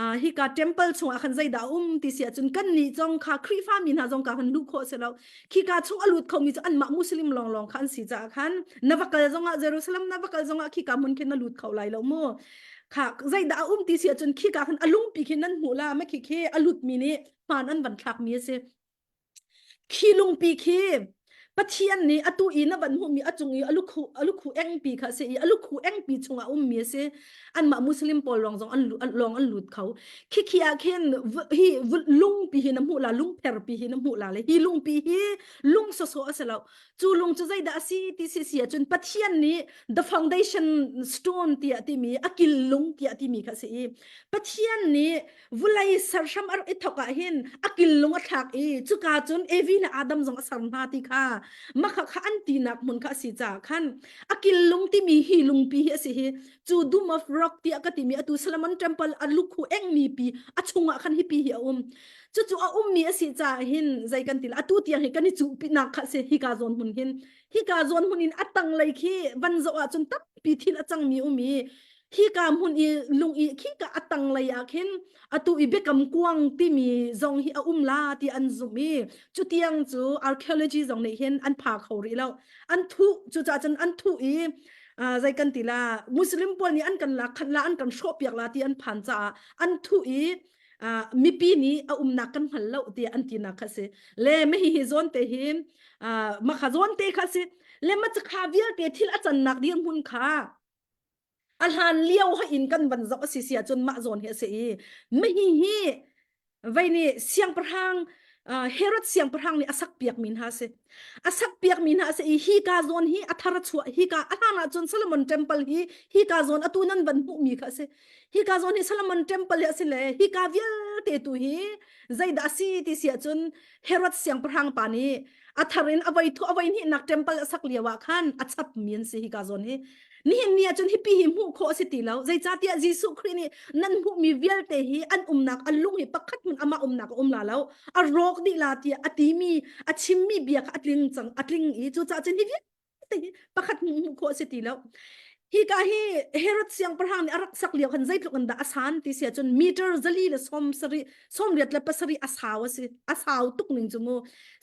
uh, hika temple chungah khan zeidah a um ti si ahcun kan nih zong kha Khrihfa mi hna zong ka kan luh khawh si lo khika chung a lut khomi cu anmah Muslim lawnglawng kha an si caah khan na va kal zongah Jerusalem na va kal zongah khika hmun khin na lut kho lai lo mu kha zeidah a um ti si ahcun khika khan a lungpi khi nan hmuh la ma khi khi a lut mi nih hmaan an van thlak mi a si Khi lungpi khi Pathian nih atu i na van hmuhmi a cung i a lukhu a lukhu engpi kha a si i a lukhu engpi chungah a ummi a si. Anmah Muslim pawl lawng zong an lawng an lut kho. Khikhi ah khin hi lungpi hi na hmuh la lungpherpi hi na hmuh la le hi lungpi hi lung sawsawh a si lo. Cu lung cu zeidah a si ti si si ahcun Pathian nih the foundation stone tiah timi a kil lung tiah timi kha a si i Pathian nih vulei serhram a rak i thok ah hin a killung a thlak i cuka cun Evi le Adam zong a ser hna ti kha makha kha an tinak hmun kha a si caah khan a killung timi hi lungpi hi a si hi cu Dome of Rock tiah ka timi atu Solomon Temple a lukhu engmi pi a chungah khan hi pi hi a um cucu a ummi a si caah hin zei kan ti atu tiang hi kan i cuh pinak kha si hika zawn hmun hin hika zawn hmun in a tanglei khi van zoh ahcun tampi thil a cangmi um i Hika hmun i lung i khika a tanglei ah khin atu i biakam kuang timi zong hi a um la ti an zumh i cutiang cu archaeology zong nih hin an pha kho rih lo an thuh cucaah cun an thuh i uh, zei kan ti la Muslim pawl nih an kan lak khan la an kan hrawh piak la ti an phan caah an thuh i uh, mipi nih a umnak kan hngal lo tiah an tinak kha si le me hi hi zawn te hi uh, makha zawn te kha si le ma kha vialte thil a cannak dirhmun kha. A hlan lio ha in kan van zoh a si si ahcun mah zawn hi a si i mihi hi vei nih siangpahrang uh, Herod siangpahrang nih a sak piak mi hna si. A sak piak mi hna a si i hi ka zawn hi a thar a chuah hi ka a hlan ahcun Solomon temple hi hi ka zawn atu nan van hmuh mi kha a si. Hi ka zawn hi Solomon temple hi a si le hi ka vialte tu hi zeidah a si ti si ahcun Herod siangpahrang pa nih a thar in a voi thu a voi hnihnak temple a sak lio ah khan a chap mi an si hi ka zawn hi nihin ni ahcun hipi hi hmuh khawh a si ti lo zeicahtiah Jesuh Khrih nih nan hmuhmi vialte hi an umnak an lung hi pakhat hmun amah umnak a um la lo a rawk dih la tiah a timi a chimmi bia kha a tling cang a tling i cucaah cun hi vialte hi pakhat hmuh hmuh khawh a si ti lo hi ka hi Herod siangpahrang nih a rak sak lio khan zeitluk in dah a san ti si ahcun meter zali le sawm sarih sawmriat le pasarih a sau a si a sau tuk ning cu mu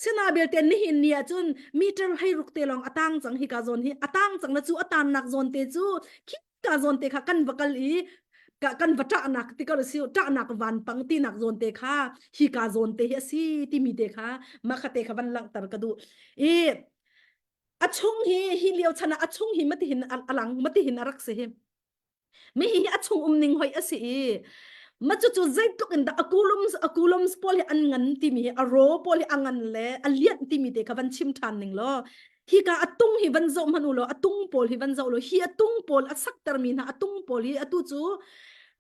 sina belte nihin ni ahcun meter hei ruk te lawng a tang cang hi ka zawn hi a tang cang na cu a tannak zawn te cu khi ka zawn te kha kan va kal i kan va ṭahnak ti ko si ṭahnak vanpang tinak zawn te kha hi ka zawn te hi a si timi te kha mah kha te kha van langhter ka duh i a chung hi hi lio chan ah a chung hi matihin a lang matihin a rak si hi mi hi a chung um ning hoi a si i ma cu cu zeitluk in dah a kulums a kulums pawl hi an ngan timi hi a ro pawl hi a ngan le a lianh timi te kha van chim ṭhan ning law hi ka a tung hi van zoh hmanh u law a tung pawl hi van zoh law hi a tung pawl a sakter mi hna a tung pawl hi atu cu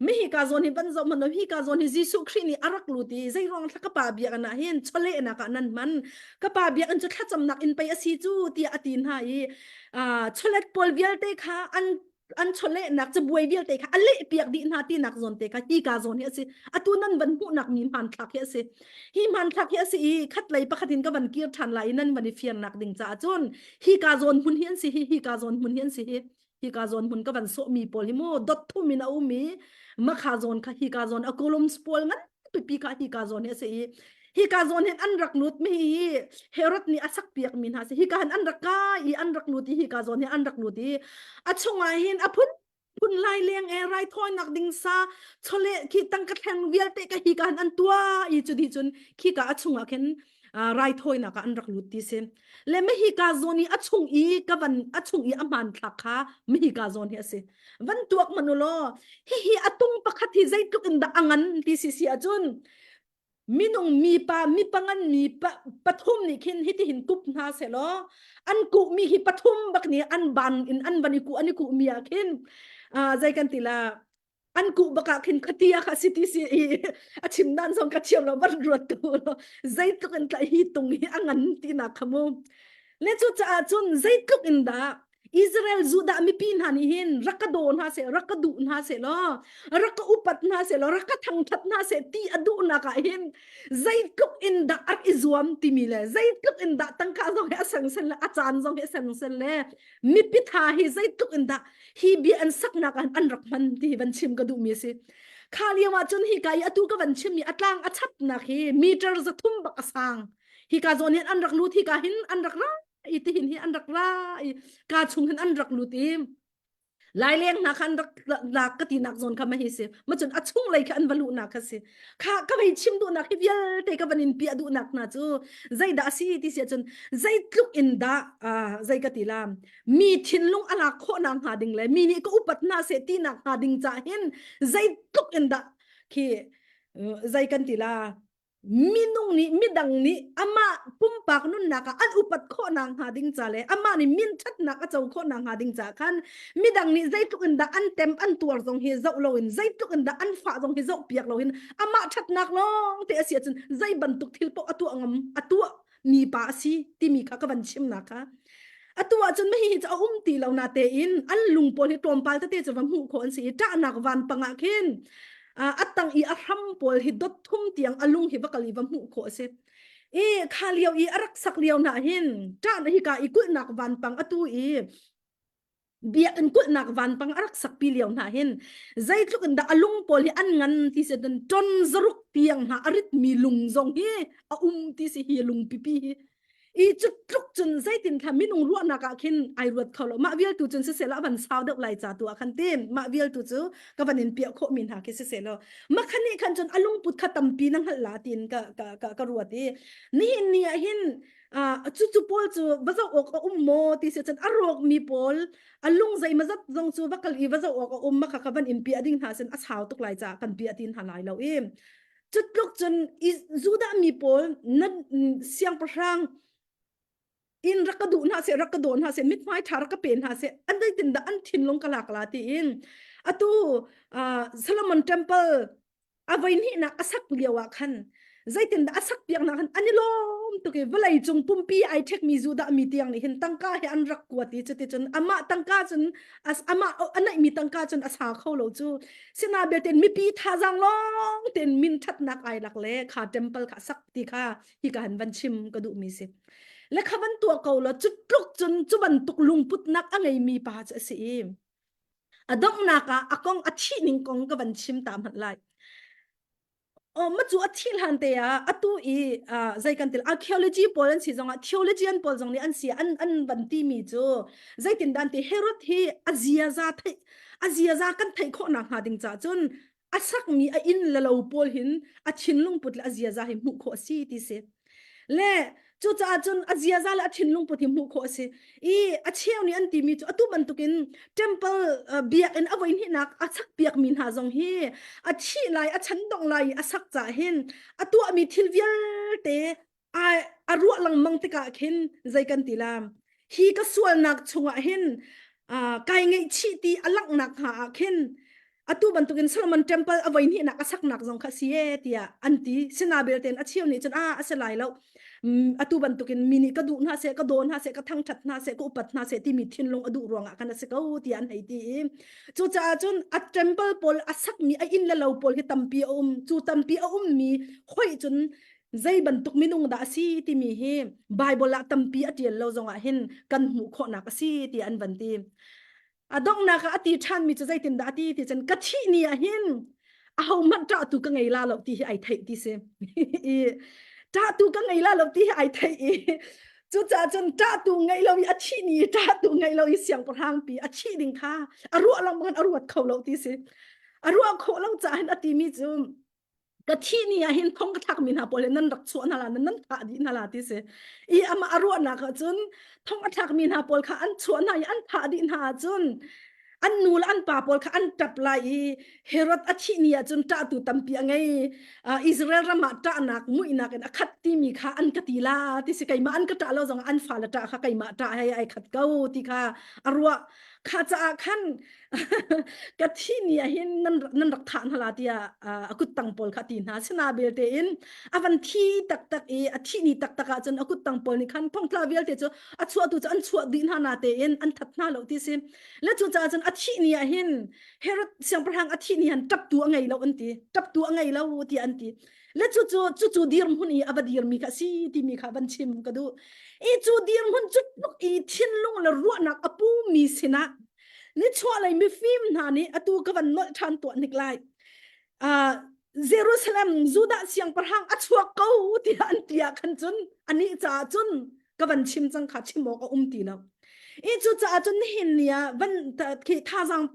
mi hi ka zawn hi van zoh hmanh hi ka zawn hi Jesuh Khrih nih a rak lut i zei ruang thla ka pa biakinn ah hin chawlehnak ah nan hman ka pa biakinn cu thlacamnak inn pei a si cu tiah a ti hna i chawlet pawl vialte kha an an chawlehnak cabuai vialte kha a leh piak dih hna tinak zawn te kha hi ka zawn hi a si atu nan van hmuhnak mi hmanthlak hi a si hi hmanthlak hi a si i khatlei pakhat in ka van kir ṭhan lai i nan van i fiannak ding caah cun hi ka zawn hmun hi an si hi hi ka zawn hmun hi an si hi hi ka zawn hmun ka van sawhmi pawl hi mu dot thum in a um i makha zawn kha hi ka zawn a columns pawl ngan pipi kha hi ka zawn hi a si i hi ka zawn hin an rak lut mi hi Herod nih a sak piak mi hna si hi ka han an rak ka i an rak lut i hi ka zawn hi an rak lut i a chungah hin a phun phun lai leng e rai thawinak ding sa chole khi tangka thleng vialte ka hi ka han an tua i cu di cun khi ka a chungah khin raithawinak ah an rak lut ti si le mahika zawn i a chung i ka van a chung i a hmanthlak kha mahika zawn hi a si van tuak man law hihi a tung pakhat hi zeitluk in dah a ngan ti si si ahcun minung mi pa mi pangan mi pa pathum nih khin hiti hin kup hna se law an kuh mi hi pathum bak nih an ban in an van i kuh an i kuh mi ah khin zei kan ti la an kuh bak ah khin khatia kha si ti si i a chim dan zong ka thiam lo van ruat tu lo zeitluk in tla hi tung hi a ngan ti nak kha mu le cu caah cun zeitluk in dah Israel Judah mipi hna nih hin rak ka daw hna seh rak ka duh hna seh law rak ka upat hna seh law rak ka thangthat hna seh ti a duhnak ah hin zeitluk in dah a rak i zuam timi le zeitluk in dah tangka zong hi a sengsen le a caan zong hi a sengsen le mipi tha hi zeitluk in dah hi bia an saknak ah an rak hman ti hi van chim ka duhmi a si kha lio ah cun hi ka i atu ka van chimmi a tlang a chapnak hi meter 300 bak a sang hi ka zawn hin an rak lut hi ka hin an rak ra i ti hin hi an rak ra i ka chung hin an rak lut i laileng hna kha an rak lak ka tinak zawn kha ma hi si ma cun a chung lei kha an va luhnak kha si kha ka vei chim duhnak hi vialte ka van in piah duhnak hna cu zeidah a si ti si ahcun zeitluk in dah zei ka ti la mi thinlung a lak khawhnak hnga ding le mi nih ka upat hna seh tinak hnga ding ca hin zeitluk in dah khi zei kan ti la minung nih midang nih amah pumpak nunnak ah an upat khawhnak hnga ding ca le amah nih min ṭhatnak a co khawhnak hnga ding ca khan midang nih zeitluk in dah an tem an tuar zong hi zoh loin zeitluk in dah an fah zong hi zoh piak loin amah ṭhatnak lawng te a si ahcun zei bantuk thil paoh a tuah ngam a tuah mi pa a si timi kha ka van chimnak kha atu ahcun hi hi cu a um ti lo na tein an lung pawl hi tlawmpal tete cu va hmuh khawh an si i ṭahnak vanpang ah khin a tang i a hram pawl hi dot thum tiang a lung hi va kal i va hmuh khawh a si i kha lio i a rak sak lio na hin ṭah hi ka i kulhnak vanpang atu i biakinn kulhnak vanpang a rak sakpi lio hna hin zeitluk in dah a lung pawl hi an ngan ti si ton ton zaruk tiang hna a ritmi lung zong hi a um ti si hi lung pipi hi. I cu tluk cun zeitin kha minung ruahnak ah khin ai ruat kho lo. Mah vial tu cun siseh law a van sau deuh lai ca tu ah khan tin mah vial tu cu ka van in piah khawh mi hna khi siseh law makhan nih khan cun a lungput kha tampi na hngalh la tiin ka ka ka, ka ruat i nihin ni ah hin cu cu pawl cu va zoh awk a um maw ti si cun a rawk mi pawl a lung zei mazat zong cu va kal i va zoh awk a um ma kha ka van in piah ding hna sin a sau tuk lai ca kan piah tin hna lai lo i cu tluk cun Judah mi pawl na siangpahrang in rak ka duh hna seh rak ka daw hna seh mithmai ṭha rak ka pe hna seh an zeitin dah an thinlung ka lak la tiin atu Solomon Temple a voi hnihnak a sak lio ah khan zeitindah a sak piaknak khan an i lawm tuk i vawlei cung pumpi ai ṭhekmi Judah mi tiang nih hin tangka he an rak kuat i cuticun amah tangka cun amah a neihmi tangka cun a sa kho lo cu sina belte mipi thazaang lawng tein min ṭhatnak ai lak le kha temple kha sak ti kha hi ka han van chim ka duhmi si le kha van tuah ko la cu tluk cun cu bantuk lungputnak a ngeimi pa cu a si i A donghnak ah a kong a thih ning kong ka van chim ta hmanh lai. Oh, ma cu a thih hlan te ah atu i uh, zei kan til archaeology pawl an si zongah theologian pawl zong nih an si an an van ti mi cu zeitin dan ti Herod hi a ziaza theih a ziaza kan theih khawh nak hnga ding ca cun a sakmi a inn le lo pawl hin a thinlung put le a ziaza hi hmuh khawh a si ti si le cucaah cun a ziaza le a thinlung put hi hmuh khawh a si i a cheu nih an timi cu atu bantukin temple biakinn a voi hnihnak a sak piakmi hna zong hi a thih lai a chan dongh lai i a sak cah hin a tuahmi thil vialte a, a ruah lengmang tikah khin zei kan ti la hi ka sualnak chungah hin uh, kai ngaihchih ti a langhnak hnga ah khin atu bantukin Solomon temple a voi hnihnak a saknak zong kha si e tiah an ti sina belte a cheu nih cun a a si lai lo atu bantukin mi nih ka duh hna seh ka daw hna seh ka thangthat hna seh ka upat hna seh timi thinlung a duh ruangah kan a si ko tiah an hei ti i cucaah cun a temple pawl a sakmi a inn le lo pawl hi tampi a um cu tampi a ummi hoi cun zei bantuk minung dah a si timi hi Bible ah tampi a ṭial lo zongah hin kan hmuh khawhnak a si ti an van ti. A donghnak ah a ti ṭhanmi cu zeitindah a ti ti cun ka thih ni ah hin ahohmanh ṭahtu ka ngei la lo ti hi ai theih ti si. I ṭahtu ka ngei la lo ti hi ai theih i cucaah cun ṭahtu ngei lo i a thih ni i ṭahtu ngei lo i siangpahrang pi a thih ding kha a ruah lengmang in a ruat kho lo ti si. A ruah khawh lo caah hin a timi cu ka thih ni ah hin thong ka thlakmi hna pawl hi nan rak chuah hna la nan nan thah dih hna la ti si i amah a ruahnak ah cun thong a thlakmi hna pawl kha an chuah hna i an thah dih hna ahcun an nu le an pa pawl kha an ṭap lai i Herod a thih ni ah cun ṭahtu tampi a ngei Israel ram ah ṭahnak muihnak in a khat timi kha an ka ti la ti si keimah an ka ṭah lo zong an fale ṭah kha keimah ṭah hei ai khat ko ti kha a ruah kha caah khan ka thi ni ah hin nan nan rak thah hna la tiah a kuttang pawl kha ti hna sina belte in a van thi taktak i a thi ni taktak ah cun a kuttang pawl nih khan thongtla vialte cu a chuahtu cu an chuah dih hna na tein an that hna lo ti si le cu caah cun a thih ni ah hin Herod siangpahrang a thih ni han taptu a ngei lo an ti taptu a ngei lo ti an ti le cu cu cu cu dirhmun i a va dirmi kha si timi kha van chim ka duh i cu dirhmun cu tluk i thinlung le ruahnak a pumi sinah nichuahlei mifim hna nih atu ka van nolh ṭhan tuah hnik lai. Uh, Jerusalem Judah siangpahrang a chuak ko tiah an ti ah khan cun anih caah cun ka van chim cang kha chim awk a um ti lo. I cu caah cun nihin ni ah van khi thazang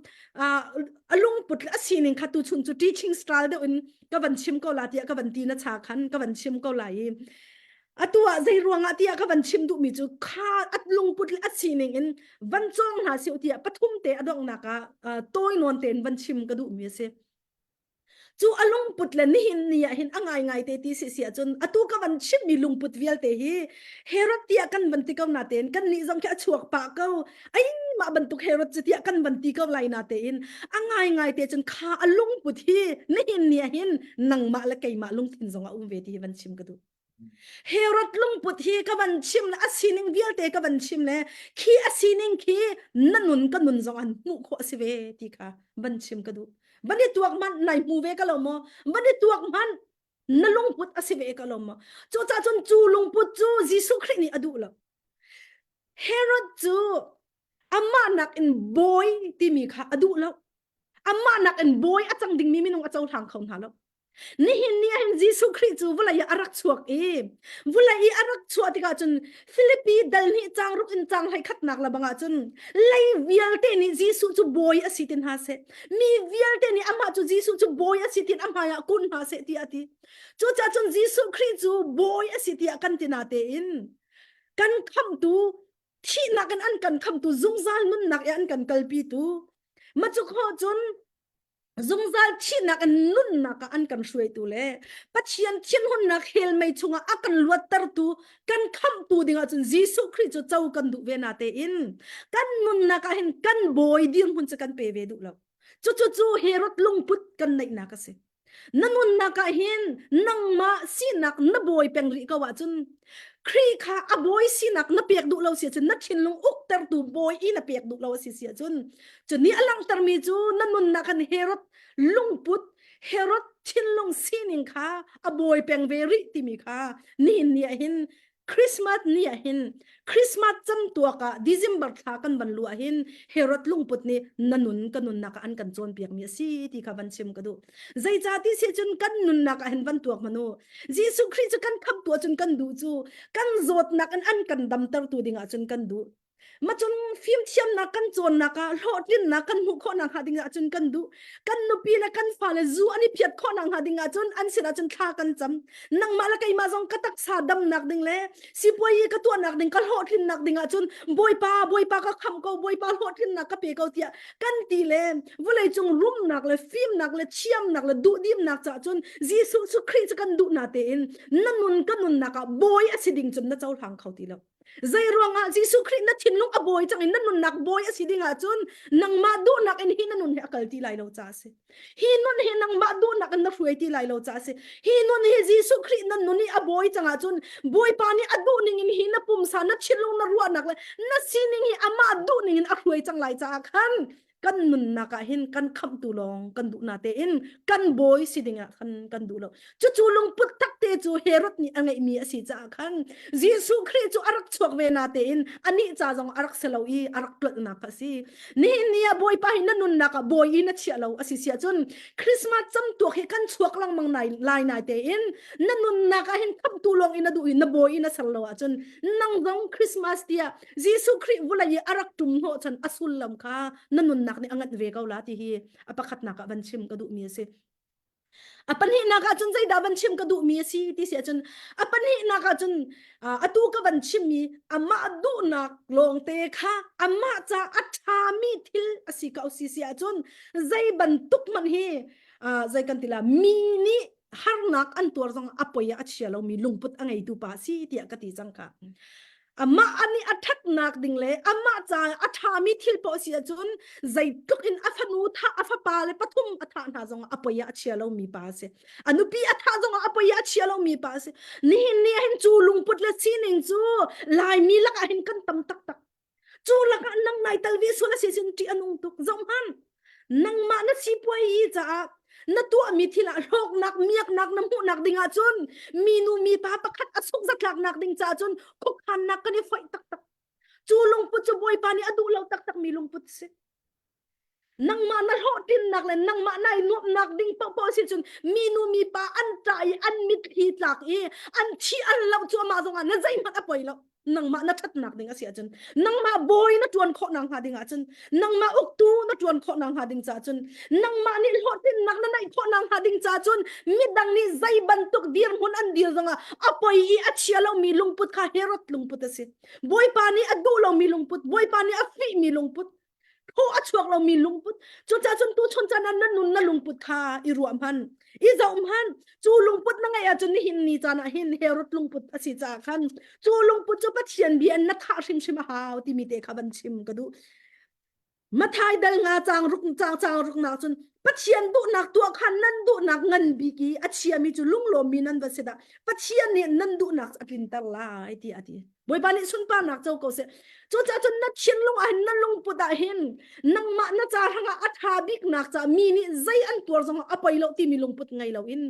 a lungput le a sining kha tu chun cu teaching style deuh in ka van chim ko la tiah ka van ti na cha khan ka van chim ko lai i atu ah zei ruangah tiah ka van chim duhmi cu kha at lungput le a sining in van cawng hna si tiah pathum te a donghnak ah tawi nawn tein van chim ka duhmi a si cu a lungput le nihin ni ah hin a ngai ngai te ti si si ahcun atu ka van chimmi lungput vialte hi Herod tiah kan van ti ko na tein kan nih zong khi a chuak pah ko ai mah bantuk Herod cu tiah kan van ti ko lai na tein a ngai ngai te cun kha a lungput hi nihin ni ah hin nangmah le keimah lungthin zong a um ve ti hi van chim ka duh Herod lungput hi ka van chim le a sining vialte ka van chim le khi a sining khi na nun ka nun zong an hmuh khawh a si ve ti kha van chim ka duh. Van i tuak hmanh nai hmu ve ka lo maw? Van i tuak hmanh na lungput a si ve ka lo maw? Cucaah cun cu lungput cu Jesuh Khrih nih a duh lo. Herod cu amah nakin bawi timi kha a duh lo. Amah nakin bawi a cang dingmi minung a cohlang kho hna lo. Nihin ni ah hin Jesuh Khrih cu vawlei ah a rak chuak i vawlei i a rak chuah tikah cun Filipi dal hnih cang ruk in cang hlei khatnak le bangah cun lei vialte nih Jesuh cu bawi a si tin hna seh mi vialte nih amah cu Jesuh cu bawi a si tin a hmai ah kun hna seh tiah a ti. Cucaah cun Jesuh Khrih cu bawi a si tiah kan ti na tein kan khamhtu thihnak in an kan khamtu zungzal nunnak i an kan kalpitu ma cu khawh cun zungzal thihnak in nunnak ah an kan hruaitu le Pathian thinhunnak hell mei chungah a kan luattertu kan khamhtu dingah cun Jesuh Khrih cu co kan duh ve na tein kan nunnak ah hin kan bawi dirhmun cu kan pe ve duh lo cucu cu Herod lungput kan neihnak a si Na nunnak ah hin nangmah sinak na bawi peng rih ko ahcun Khrih kha a bawi sinak na pek duh lo si ahcun na thinlung uktertu bawi i na pek duh lo a si si ahcun cu nih a langhtermi cu na nunnak kan Herod lungput Herod thinlung sining kha a bawi peng ve rih timi kha nihin ni ah hin Christmas ni ah hin Christmas camtuak ah December thla kan van lu ah hin Herod lungput nih na nun ka nunnak ah an kan cawnpiak mi a si ti kha van chim ka duh. Zeicah ti si cun kan nunnak ah hin van tuak manu. Jesuh Khrih cu kan khamtu ah cun kan duh cu kan zawtnak in an kan damtertu ding ah cun kan duh. Macun fimthiamnak kan cawnnak ah hlawhtlinnak kan hmuh khawhnak hnga ding ahcun kan duh. Kan nupi le kan fale zu an i phiat khawhnak hnga ding ahcun an sin ahcun thla kan cam. Nangmah le keimah zong ka taksa damnak ding le sipuai ka tuahnak ding ka hlawhtlinnak ding ahcun Bawipa Bawipa ka khamh ko Bawipa hlawhtlinnak ka pe ko tiah kan ti le vawleicung rumnak le fimnak le thiamnak le duhdimnak caah cun Jesuh cu Khrih cu kan duh na tein na nun ka nunnak ah bawi a si ding cun na cohlang kho ti lo. Zei ruangah Jesuh Khrih na thinlung a bawi cang in na nunnak bawi a si ding ahcun nangmah duhnak in hi na nun hi a kal ti lai lo ca a si. Hi nun hi nangmah duhnak in na hruai ti lai lo ca a si. Hi nun hi Jesuh Khrih na nun i a bawi cang ahcun Bawipa nih a duh ning in hi na pumsa na thinlung na ruahnak le na sining hi amah duh ning in a hruai cang lai caah khan kan nunnak ah hin kan khamhtu lawng kan duh na tein kan bawi si ding ah khan kan duh lo cucu lungput takte cu Herod nih a ngeihmi a si caah khan Jesuh Khrih cu a rak chuak ve na tein anih ca zong a rak si lo i a rak tlolhnak a si nihin ni ah bawipa hi na nunnak ah bawi i na chiah lo a si siah cun Christmas camtuak hi kan chuak lengmang nai lai nai tein na nunnak ah hin khamhtu lawng in na duh i na bawi in na ser lo ahcun nang zong Christmas tiah Jesuh Khrih vulei i a rak ṭum hnawhchan a sullam kha na nunnak nih a nganh ve ko la ti hi a pakhatnak ah van chim ka duhmi a si. A pahnihnak ah cun zeidah van chim ka duhmi a si ti si ahcun a pahnihnak ah cun atu ka van chimmi amah duhnak lawngte kha amah ca a ṭhami thil a si ko si si ahcun zei bantuk hmanh hi zei kan ti la mi nih harnak an tuar zong a poi ah a chia lomi lungput a ngeitu pa si tiah ka ti cang ka. Amah ani a ṭhatnak ding le amah caah a ṭhami thil paoh si ahcun zeitluk in a fanu thah a fapa le pathum a thah hna zongah a poi ah a chia lomi pa a si. A nupi a thah zongah a poi ah a chia lomi pa a si. Nihin ni ah hin cu lungput le sining cu Laimi lakah hin kan tam taktak. Cu lakah nang nai tal ve sual a si sin ṭih a nung tuk. Zohhmanh. Nangmah na sipuai i caah na tuahmi thil ah hlawknak miaknak na hmuhnak ding ahcun minu mipa pakhat a suk zatlaknak ding caah cun khuakhannak kan i foih taktak. Cu lungput cu Bawipa nih a duh lo taktakmi lungput a si. Nangmah na hlawhtlinnak le nangmah nai nuamhnak ding paohpaoh si cun minu mipa an ṭah i an mitthli tlak i an thi an loh cuahmah zongah na zeihmanh a poi lo. Nangmah na ṭhatnak ding a si ahcun nangmah bawi na ṭuan khawh nak hnga ding ahcun nangmah uktu na ṭuan khawh nak hnga ding caah cun nangmah nih hlawhtlinnak na neih khawh nak hnga ding caah cun midang nih zei bantuk dirhmun an dir zongah a poi i a chia lomi lungput kha Herod lungput a si. Bawipa nih a duh lomi lungput, Bawipa nih a fihmi lungput, thaw a chuak lomi lungput cucaah cun tuchun caan ah na nun na lungput kha i ruah hman i zoh hman cu lungput na ngeih ahcun nihin ni caan ah hin Herod lungput a si caah khan cu lungput cu Pathian bia in na thah hrimhrim a hau timi te kha van chim ka duh Mathai dal nga cang ruk cang cang ruk nak cun Pathian duhnak tuah khan nan duhnak ngan bik i a chiami cu lunglawmmi nan va si dah Pathian nih nan duhnak a tlinter lai ti a ti Bawipa nih sunparnak co ko seh. Cucaah cun na thinlung ah hin na lungput ah hin nangmah na ca hrangah a ṭha biknak ca mi nih zei an tuar zongah a poi lo timi lungput ngei loin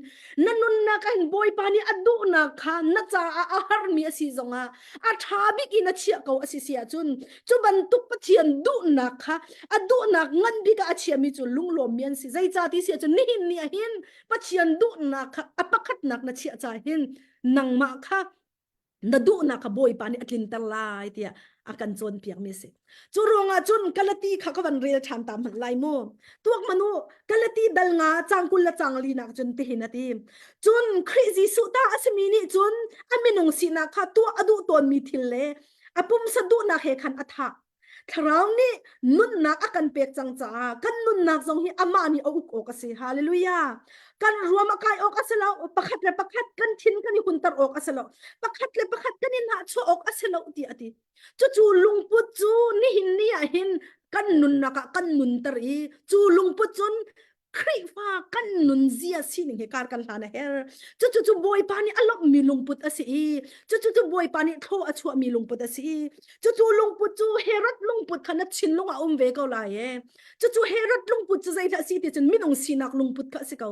na nunnak ah hin Bawipa nih a duhnak kha na caah a harmi a si zongah a ṭha bik in a chiah ko a si si ahcun cu bantuk Pathian duhnak kha a duhnak ngan bik ah a chiami cu lunglawmmi an si. si. Zeicah ti si ahcun nihin ni ah hin Pathian duhnak kha a pakhatnak na chiah ca hin nangmah kha na duhnak kha Bawipa nih a tlinter lai tiah a kan cawnpiak mi a si. Cu ruangah cun Galati kha ka van rel ṭhan ta hmanh lai mu. Tuak hmanh u, Galati dal nga cang 20 le cang li nak cun tihin a ti. Cun Khrih Jesuh ta a simi nih cun a minung sinak kha tuah a duh tawnmi thil le a pumsa duhnak he khan a thah. Thlarau nih nunnak a kan pek cang caah kan nunnak zong hi amah nih a uk awk a si. Hallelujah. Kan ruam a kai awk a si lo. Pakhat le pakhat kan thin kan i hunter awk a si lo. Pakhat le pakhat kan i nahchuah awk a si lo ti a ti. Cucu lungput cu nihin ni ah hin kan nunnak ah kan nunter i cu lungput cun Khrihfa kan nunzia sining hi kar kan hlan a her. Cucu cu Bawipa nih a lawmhmi lungput a si i cucu cu Bawipa nih thlaw a chuahmi lungput a si i cucu lungput cu Herod lungput kha na thinlung ah um ve ko lai e. Cucu Herod lungput cu zeidah a si ti cun minung sinak lungput kha a si ko.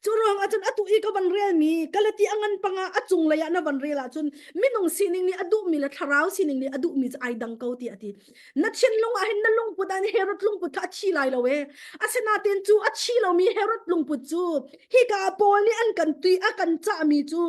Cu ruang ahcun atu i ka van relmi Galati a ngan panga a cunglei ah na van rel ahcun minung sining nih a duhmi le thlarau sining nih a duhmi cu ai dang ko ti a ti. Na thinlung ah hin na lungput ah Herod lungput kha a thi lai lo e. Asinain cu a thi lomi Herod lungput cu hika Paul nih an kan tui a kan cahmi cu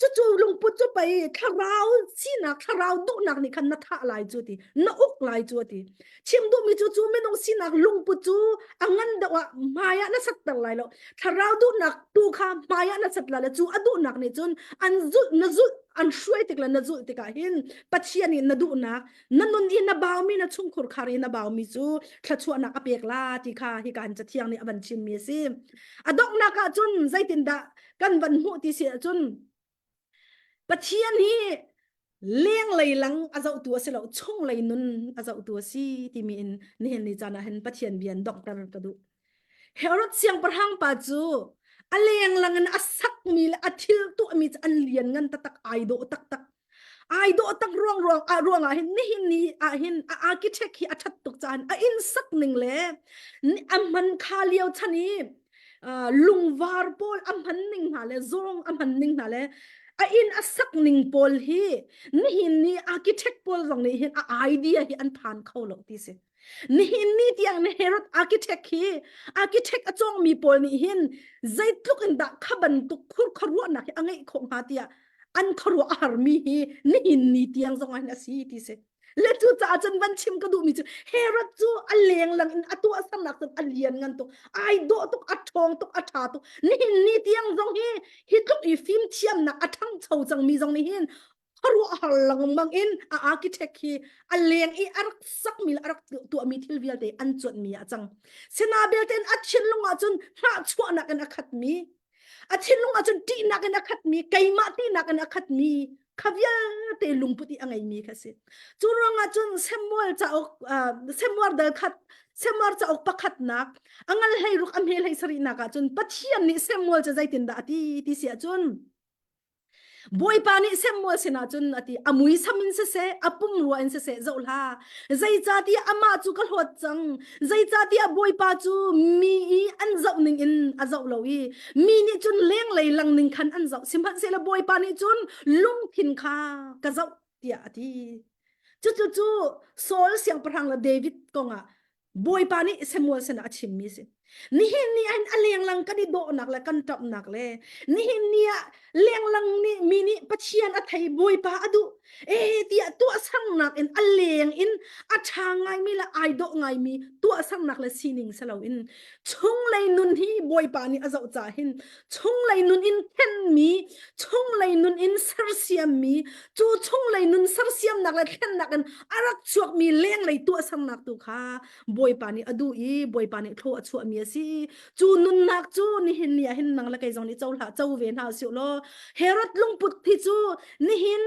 cucu lungput cu pei thlarau sinak thlarau duhnak nih khan na thah lai cu ti na uk lai cu ti chim duhmi cu cu minung sinak lungput cu a ngan deuh ah hmai ah na satter lai lo thlarau duhnak tu kha hmai ah na sat lai lo cu a duhnak nih cun an zulh na zulh an hruai tik le na zulh tikah hin Pathian nih na duhnak na nun i na baumi na chungkhur khar i na baumi cu thluachuahnak a pek la ti kha hika hin cathiang nih a van chimmi a si a donghnak ah cun zeitindah kan van hmuh ti si ahcun Pathian hi lenglei lang a zohtu a si lo chunglei nun a zohtu a si timi in nihin ni caan ah hin Pathian bia in donghter ka duh Herod siangpahrang pa cu a lenglang in a sakmi le a thil tuahmi cu an lian ngan taktak ai dawh taktak ai dawh tak ruang ruang ah ruang ah hin nihin ni ah hin a architect hi a that tuk caan a inn sak ning le a hman kha lio chan i lungvar pawl a hman ning hna le zawng a hman ning hna le a inn a sak ning pawl hi nihin ni architect pawl zong nih hin a idea hi an phan kho lo ti si Nihin ni tiang ni Herod architect hi architect a cawngmi pawl nih hin zeitluk in dah kha bantuk khur khuaruahnak hi a ngeih khawh hnga tiah an khuaruah a harmi hi nihin ni tiang zong ah hin a si ti si. Le cu caah cun van chim ka duhmi cu Herod cu a lenglang in a tuahsernak cun a lian ngan tuk ai dawh tuk a ṭhawng tuk a ṭha tuk nihin ni tiang zong hi hi tluk i fimthiamnak a ṭhangcho cangmi zong nih hin khuaruahhar lengmang in a architect hi a leng i a rak sakmi le a rak tuahmi thil vialte an cuanhmi ah a cang. Sina belte in a thinlung ah cun hnahchuahnak in a khatmi, a thinlung ah cun ṭihnak in a khatmi, keimah tinak in a khatmi, kha vialte lungput i a ngeimi kha si. Cu ruangah cun Samuel cauk Samuel dal khat Samuel cauk pakhatnak a ngal hlei ruk a hme hlei sarihnak ah cun Pathian nih Samuel cu zeitindah a ti ti si ahcun Bawipa nih Samuel sinah cun a ti, a muisam in siseh, a pumrua in siseh, zoh hlah. Zeicahtiah amah cu ka hlawt cang. Zeicahtiah Bawipa cu mi i an zoh ning in a zoh lo i mi nih cun lenglei lang ning khan an zoh. Sihmanhsehlaw Bawipa nih cun lungthin kha ka zoh tiah a ti. Cucu cu Saul siangpahrang le David kongah Bawipa nih Samuel sinah a chimmi a si. Nihin ni ah hin a lenglang kan i dawhnak le kan ṭamhnak le nihin ni ah lenglang nih mi nih Pathian a thei Bawipa a duh eh tiah tuahsernak in a leng in a ṭha ngaimi le ai dawh ngaimi tuahsernak le sining si loin chunglei nun hi Bawipa nih a zoh caah hin chunglei nun in thlenmi chunglei nun in sersiammi cu chunglei nun sersiamnak le thlennak in a rak chuakmi lenglei tuahsernak tu kha Bawipa nih a duh i Bawipa nih thlaw a chuahmi a si cu nunnak cu nihin ni ah hin nang le kei zong nih co hlah co ve hna usih law Herod lungput hi cu nihin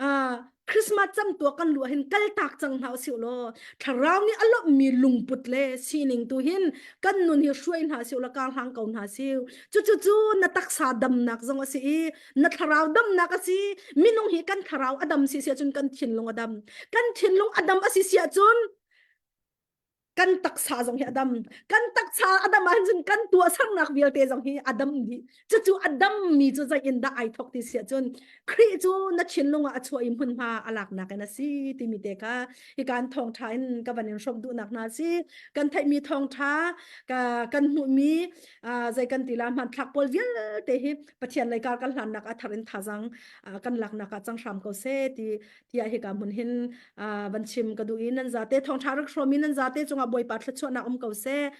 uh, Christmas camtuak kan luah hin kaltak cang hna usih law thlarau nih a lawmhmi lungput le sining tu hin kan nun hi hruai hna usih law kar hlang ko hna siu cucu cu na taksa damnak zong a si i na thlarau damnak a si minung hi kan thlarau a dam si si ahcun kan thinlung a dam kan thinlung a dam a si si ahcun. Kan taksa zong hi a dam. Kan taksa a dam ahcun kan tuahsernak vialte zong hi a dam dih. Cucu a dammi cu zei in dah ai thawk ti si ahcun Khrih cu na thinlung ah a chuah i hmunhma a laknak in a si timi te kha hi kan thawngṭha in ka van in hrawmh duhnak hna si. Kan theihmi thawngṭha ka kan hmuhmi zei kan ti la hmanthlak pawl vialte hi Pathian lei kar kan hlannak a thar in thazang kan laknak ah cang hram ko seh ti tiah hika hmun hin van chim ka duh i nan zate thawngṭha rak hrawm i nan zate cungah Bawipa thluachuahnak um ko seh.